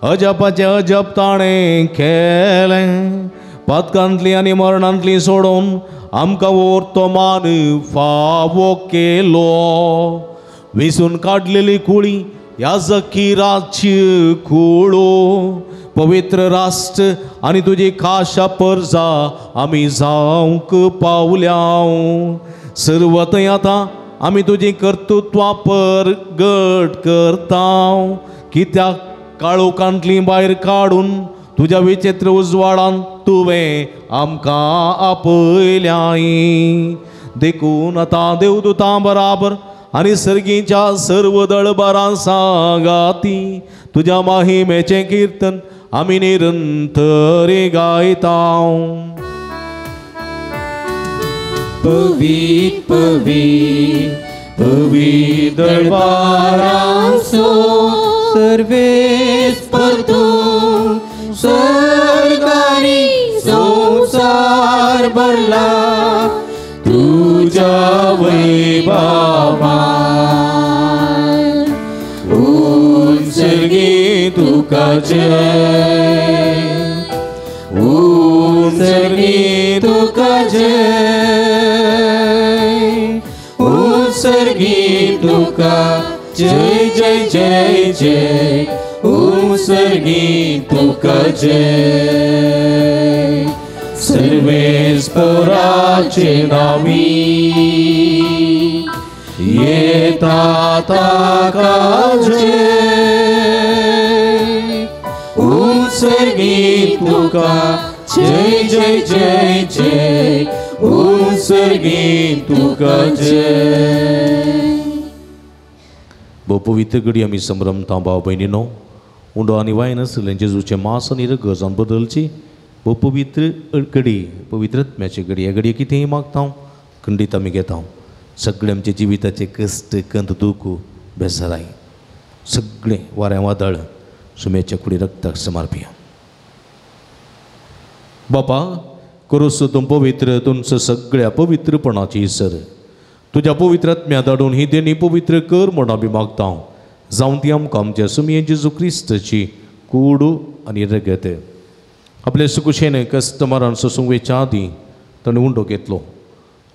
अजपाचें अजप ताणें केलें. पातकांतली आनी मरणांतली सोडून आमकां वर्तो मान फावो केलो. विसून काडलेली कुळी ह्या जखिराची कुळो पवित्र राष्ट्र आनी तुजी खाशा परजा आमी जावंक पावल्या. सर्व थंय आतां आमी तुजी कर्तृत्वां परगट करता. कित्याक काळोखांतली भायर काडून तुज्या विचित्र उजवाडान तुवें आमकां आपयल्याय. देखून आतां देवदूतां बराबर आनी सर्गीच्या सर्व दळबारां सांगाती तुज्या माहिमेचें किर्तन आमी निरंतर गायता. पवित्र पवित्र पवित्र दळबारांचो सर्वेस्पर तूं सर्गानी संवसार भरला तुज्या वैभवान. उत्सर्गी तुका जय, उत्सर्गी तुका जय, उत्सर्गी तुका जय जय जय जय, उत्सर्गी तुका जय. सर्वेस्पराचे नावी येता ताका जय, उत्सर्गी तुका जय जय जय जय, उत्सर्गी तुका जय. भोव पवित्र घडी आमी संभ्रमता भाव भयणीनो. उंडो आनी वायन आसलें जेजूचें मांस आनी रगत जावन बदलची भोव पवित्र घडी, पवित्र आत्म्याची घडी. ह्या घडये कितेंय मागता हांव खंडीत आमी घेता. सगळें आमच्या जिविताचे कश्ट कंत दूख बेजाराय सगळें वाऱ्या वादळ सुम्याच्या कुडी रक्ताक समर्पिया. बापा करूस तूं पवित्र तुमचं सगळ्या पवित्रपणाची सर तुज्या पवित्र आत्म्या धाडून ही देणी पवित्र कर म्हूण आमी मागता. जावं ती आमकां आमच्या सुमये जेजू क्रिस्ताची कूड आनी रगत. आपले सुकुशेन कस्टमरान सोसूंक वेच्या आदीं ताणें उंडो घेतलो.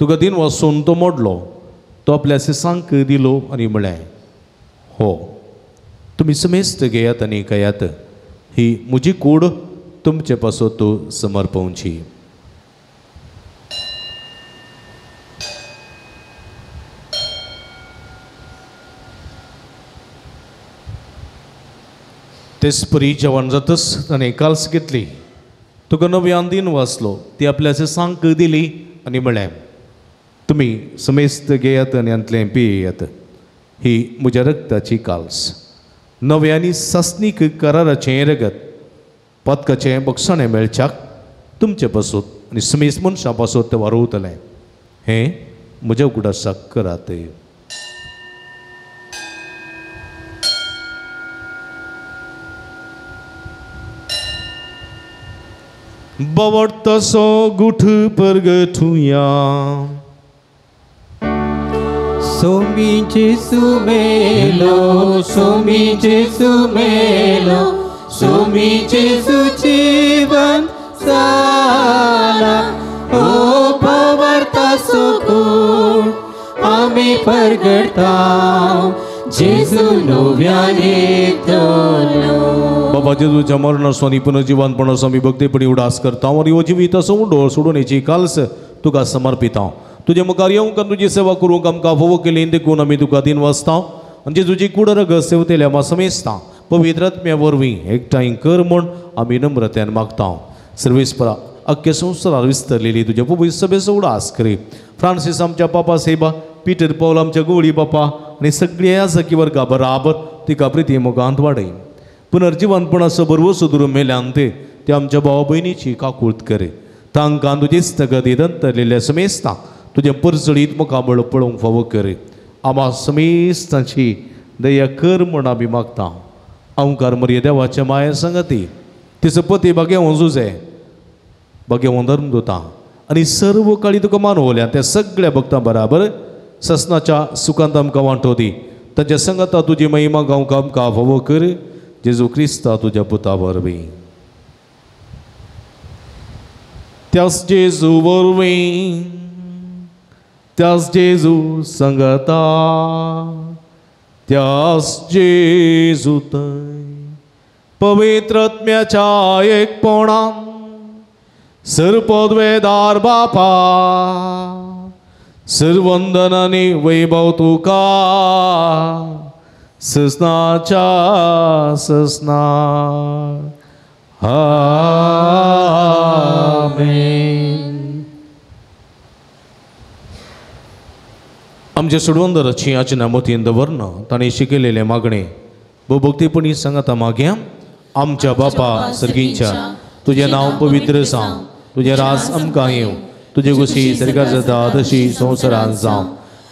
तुका दिन वासून तो मोडलो. तो आपल्या सिसांक दिलो आनी म्हळें, हो तुमी समेस्त घेयात आनी खायात. ही म्हजी कूड तुमचे पासत समर्पवची. तेच परी जेवण जातच ताणें काल्स घेतली. तुका नव्यान दिन वाचलो. ती आपल्या सिसांक दिली आनी म्हळें, तुमी समेस्त घेयात आनी हांतलें पियेयात. ही म्हज्या रक्ताची काल्स, नव्या आनी सासणीक कराराचें रगत. पातकाचें बक्षाणें मेळच्याक तुमचे पासत आनी समेस्त मनशां पासत तें वारोवतलें. हें म्हज्या उगडासाक करात. बवडतसो गुठ परगठुया. सोमी जेसू मेलो, सोमी जेसू मेलो, सोमी जेसू जीवन जाला. ओ भावार्था सुकून आमी परगडता, जेजू नव्यान येतलो. बाबा जेजूच्या मरणाचो आनी पुनर्जिवनपणाचो आमी भक्तीपणी उडास करता आनी हो जिविताचो उंडो सोडून हेची काल्स तुका समर्पिता. तुजे मुखार येवंक आनी तुजी सेवा करूंक आमकां फावो केली देखून आमी तुका दिन वाचता आनी जेजूची कूड रगत सेवतेल्या आमा समेजता पवित्र आत्म्या वरवीं एकठांय कर म्हूण आमी नम्रतेन मागता. सर्वेस्परा अख्ख्या संवसारार विस्तरलेली तुज्या पवित्र सभेचो उडास करी. फ्रांसीस आमच्या पापा सेबा, पीटर पावल आमच्या गोवळी बापा आनी सगळ्या सखी वर्गा बराबर तिका प्रिती मोगांत वाडय. पुनर्जिवनपणाचो बरवसो दुरून मेल्यान ते आमच्या भाव भयणीची काकूळत करे. तांकां तुजी स्थगती दंतरलेल्या समेस्तां तुजें परजळीत मुखामळ पळोवंक फावो करे. आमा समेस्तांची दया कर म्हूण आमी मागता. अंकार मरिये देवाच्या माये संगती तिचो पती बागेवन जुजे बागेवन धर्मदुता आनी सर्व काळी तुका मानवल्या त्या सगळ्या भक्तां बराबर ससनाच्या सुखांत आमकां वांटो दी. तांच्या संगता तुजी महिमा गावंक आमकां फावो कर. जेजू क्रिस्ता तुज्या पुता वरवीं. त्याच जेजू वरवीं, त्याच जेजू संगता, त्याच जेजू थंय पवित्र आत्म्याच्या एकपणान सर्पद्वेदार बापा सर्वंदन आनी वैभव तुका ससनाच्या ससना. आमेन. आमच्या सोडवंदराची आचना मोतीन दवरन ताणें शिकयलेलें मागणें भोवभक्तीपणी सांगाता मागया. आमच्या बापा सर्गींच्या, तुजें नांव पवित्र जावं, तुजें राज आमकां येवं, तुजे गोशी सरकार जाता तशी संवसारांत जावं.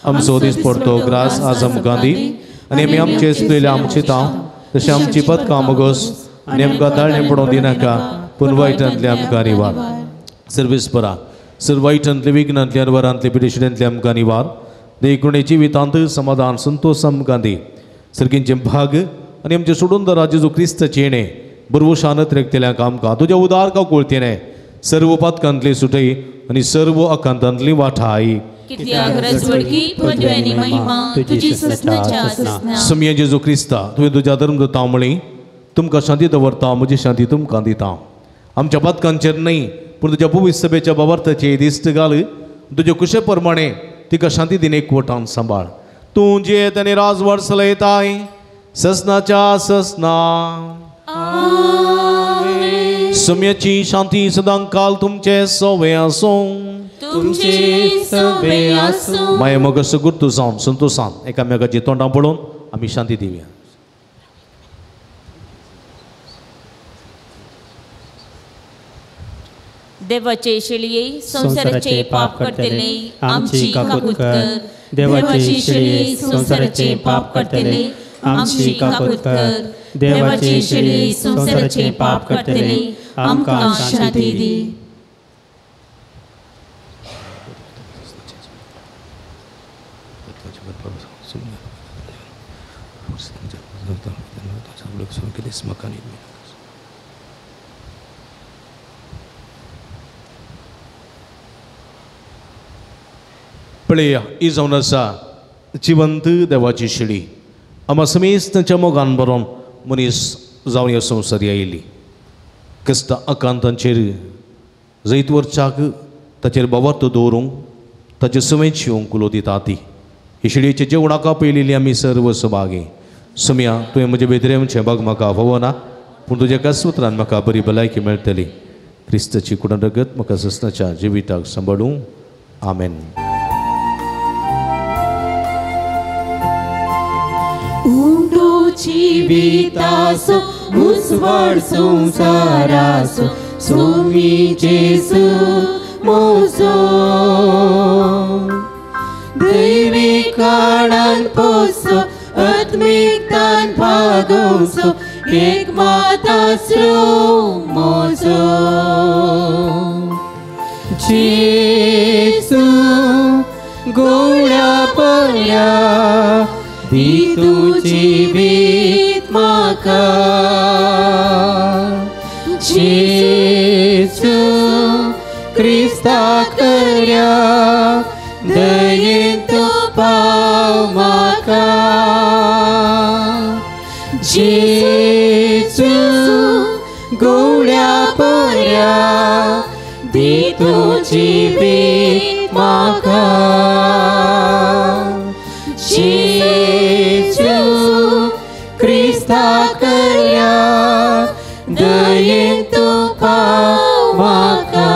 आमचो दीस पडतो ग्रास आज आमकां दी आनी आमी आमचे चुकलेले आमचे तांव तशें आमची पदकां मगोस आनी आमकां ताळणें पडोवंक दिनाका, पूण वायटांतले आमकां निवार. सर्वेस्परा सर वायटांतले विघ्नांतले अनवरांतले पिडेशिड्यांतले आमकां निवार. देखून जिवितांत समाधान संतोष आमकां दी. सर्गींचें भाग आनी आमचें सोडून दरा जेजू क्रिस्ताचें येणें बरवशान त्रेकतेल्यांक आमकां तुज्या उदार काकुळतेने सर्व पातकांतली सुटय आनी सर्व आकांतांतली वाठाय. सम्या जेजू क्रिस्ता तुवें तुज्या धर्मदूतां म्हळी तुमकां शांती दवरता, म्हजी शांती तुमकां दिता. आमच्या पातकांचेर न्हय पूण तुज्या पवित्र सभेच्या बाबार्थाचे दिश्ट घाल. तुजे कुशे प्रमाणे तिका शांती दिन एकवटान सांबाळ. तूं जियेत आनी राजवाड चलयताय ससनाच्या ससना. सम्याची शांती सदां काल तुमचे सवे आसूं. तुमचे सवे आसूं. माया मग सगुर्तू जावन संतोषान एकामेकाची तोंडां पळोवन आमी शांती दिवया. देवाचे शेळये संवसाराचे पाप करतले आमची काकूत कर. देवाचे शेळये संवसाराचे पाप करतले आमची काकूत कर. देवाचे शेळये संवसाराचे पाप करतले आमकां शांती दी. पळया ही जावन आसा जिवंत देवाची शेळी. आमा समेस्तांच्या मोगान बरोवन मनीस जावन ह्या संवसारी आयिल्ली. क्रिस्ता आकांतांचेर जैत वरचाक ताचेर बावार्थ दवरूंक ताचे समेत शिवंक उलो दिता ती. ही शेळयेच्या जेवणाक पयलेली आमी सर्व सभागी. सम्या तुवें म्हजें भितर येवचें बाग म्हाका फावना, पूण तुज्या एकाच उतरान म्हाका बरी भलायकी मेळटली. क्रिस्ताची कुडान रगत म्हाका ससनाच्या जिविताक सांबाळूं. आमेन. उंडो जिवितासो उजवाड संवसारासो सोमी जेजू मोजो. दैवी काळान पोसो आत्मिकतान भागोवचो एक मातास्रो मोजो. जेजू गोळ्या पर्या दी तूं जिवीत म्हाका जेजू क्रिस्ता कर्या दयेन तूं पाव म्हाका जेजू गोळ्या पर्या दी तूं जिवीत म्हाका जेजू क्रिस्ता कर्या दयेन तूं पाव म्हाका.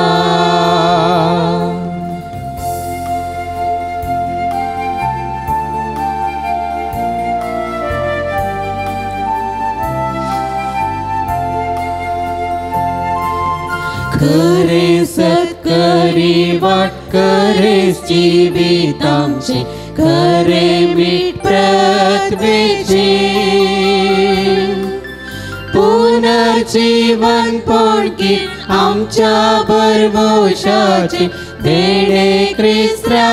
खरें सत्करी वाट खरें जिवीत आमचें खरें मीठ पृथ्वेचें पुनर्जीवन पोणकी आमच्या भरवशाचें देणें क्रिस्ताचें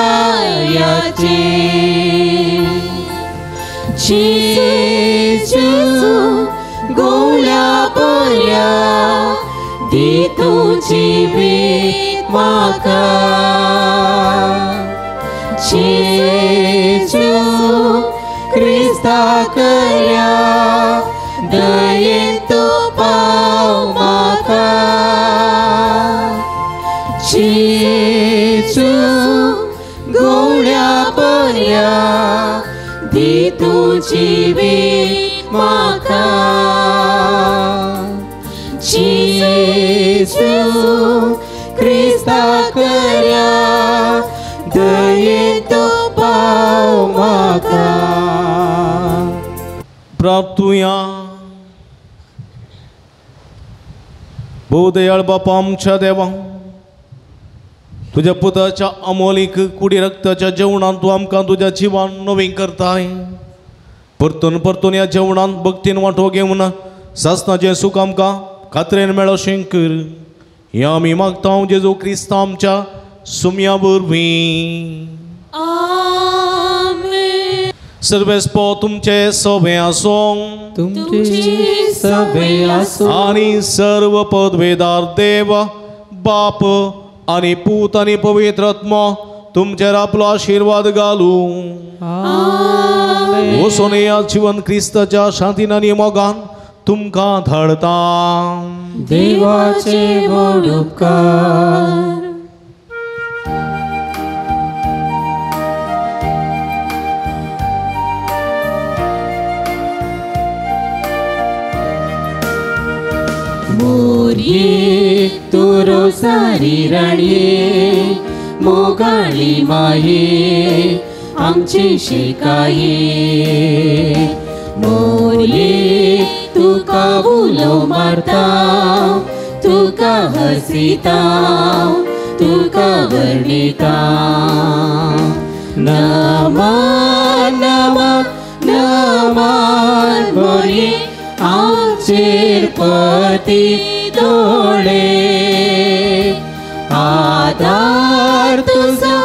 जेजू गोळ्या पर्या दी तूं जिवीत म्हाका जेजू क्रिस्ता कर्या दयेन तूं पाव म्हाका जेजू गोळ्या पर्या दी तूं जिवीत म्हाका जेजू क्रिस्ता कर्या दयेन तूं पाव म्हाका. प्राप्तुया भोवदयाळ बापा आमच्या देवा तुज्या पुताच्या अमोलीक कुडी रक्ताच्या जेवणान तूं आमकां तुज्या जिवान नवीन करताय. परतून परतून ह्या जेवणान भक्तीन वांटो घेवन सासणाचें सूख आमकां खात्रेन मेळोशें कर. हें आमी मागता जेजू क्रिस्ता आमच्या सुम्या वरवीं. सर्वेस्पो तुमचे सवे आसूं तुमचे सवे आसूं आनी सर्व पदवेदार देव बाप आनी पूत आनी पवित्र आत्मो तुमचेर आपलो आशिर्वाद घालूं. वचून ह्या जिवन क्रिस्ताच्या शांतीन आनी मोगान तुमकां धाडता. देवाचे व्हड उपकार. मोरये तूं रोसारी राणये मोगाळी माये आमची शिकाये मोरये तुका उलो मारता तुका हसिता तुका वर्णिता नमन नमन नमन मोरये आमचेर पती दोळे आदार तुजो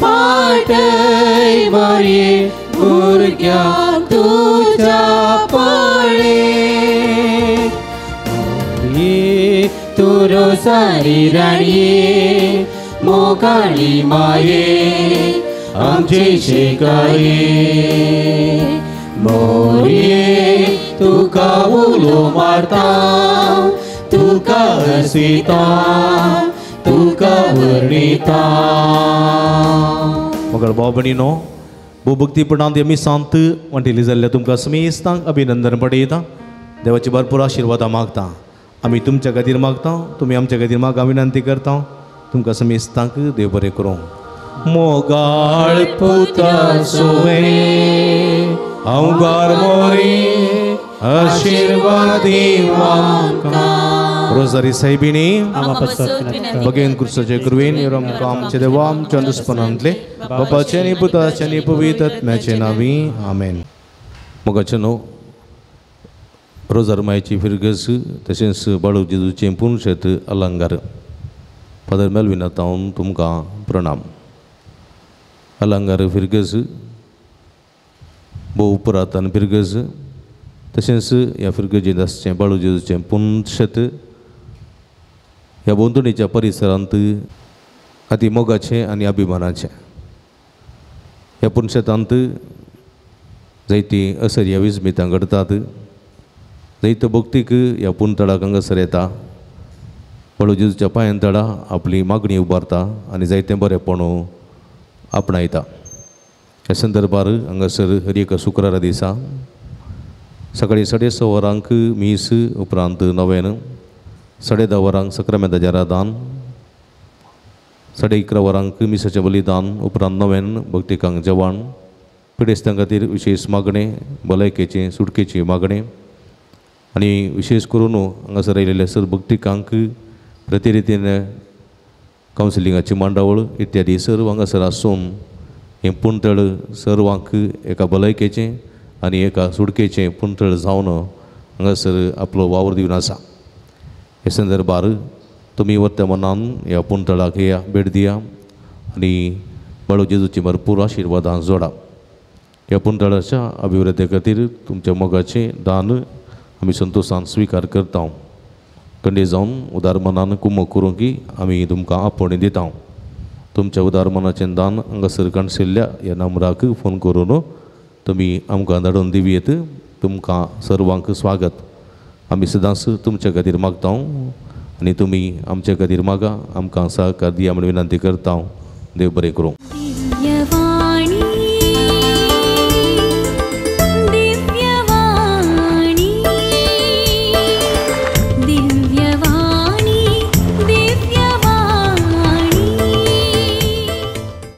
पाटय मोरये भुरग्यांक तुज्या पळे मोरये तूं रोसारी राणये मोगाळी माये आमची शिकाये मोरये तुका उलो मारता तुका हसिता तुका वर्णिता. मगर भाव भयणीनो भोवभक्तीपणान आमी सांत वांटेली जाल्ल्या तुमकां समेस्तांक अभिनंदन पडयता. देवाची भरपूर आशिर्वादां मागता. आमी तुमच्या खातीर मागता, तुमी आमच्या खातीर मागा विनंती करता. तुमकां समेस्तांक देव बरें करूं. मोगाळ पुता सुवे अवगार मोरी आशीर्वादी रोजारी साहेबिनी भगेन क्रिस्ताचे कृपेन आमकां आमचे देवा आमच्या दुस्पनांतले बापाचे आनी पुताचे आनी पवित्र आत्म्याचे नांवी आमेन. मोगाचे न्हू रोजार मायची फिरगस तशेंच बाळू जेजूचें पुनशेत अलंकार फादर मेल्विना तावन तुमकां प्रणाम. अलंकार फिरगस भोव पुरातन फिरगज तशेंच ह्या फिरगजेंत आसचें बाळू जेजूचें पुनशत ह्या भोंवतणीच्या परिसरांत अती मोगाचें आनी अभिमानाचें. ह्या पुनशतांत जायतीं असर्या विस्मितां घडटात, जायतो भक्तीक ह्या पुनतळाक हांगासर येता, बाळू जेजूच्या पांयां तळा आपली मागणी उबारता आनी जायतें बरेंपण आपणायता. ह्या संदर्भार हांगासर हर एका शुक्रारा दिसा सकाळीं 6:30 वरांक मीस, उपरांत नवेन, 10:30 वरांक सक्रामेंताचें आराधन, 11:30 वरांक मिसाचें बलिदान, उपरांत नवेन भक्तिकांक जेवण, पिडेस्तां खातीर विशेश मागणें, भलायकेचें सुटकेची मागणें आनी विशेश करून हांगासर आयिल्ल्या सर भक्तिकांक प्रतिरितीन कावन्सिलिंगाची मांडावळ इत्यादी सर्व हांगासर आसून हें पुणतळ सर्वांक एका भलायकेचें आनी एका सुटकेचें पुणतळ जावन हांगासर आपलो वावर दिवन आसा. हे संदर्भार तुमी वर्तमानान ह्या पुणतळाक या भेट दिया आनी बाळू जेजूची भरपूर आशिर्वादां जोडा. ह्या पुणतळाच्या अभिवृद्धी खातीर तुमच्या मोगाचें दान आमी संतोशान स्विकार करता. कंडे जावन उदार मनान कुमक करूंक आमी तुमकां आपोवणें दिता. तुमच्या उदार मनाचें दान हांगासर काणशिल्ल्या ह्या नंबराक फोन करून तुमी आमकां धाडून दिवयेत. तुमकां सर्वांक स्वागत. आमी सदांच तुमच्या खातीर मागता आनी तुमी आमच्या खातीर मागा, आमकां सहकार दिया म्हूण विनंती करता. देव बरें करूं.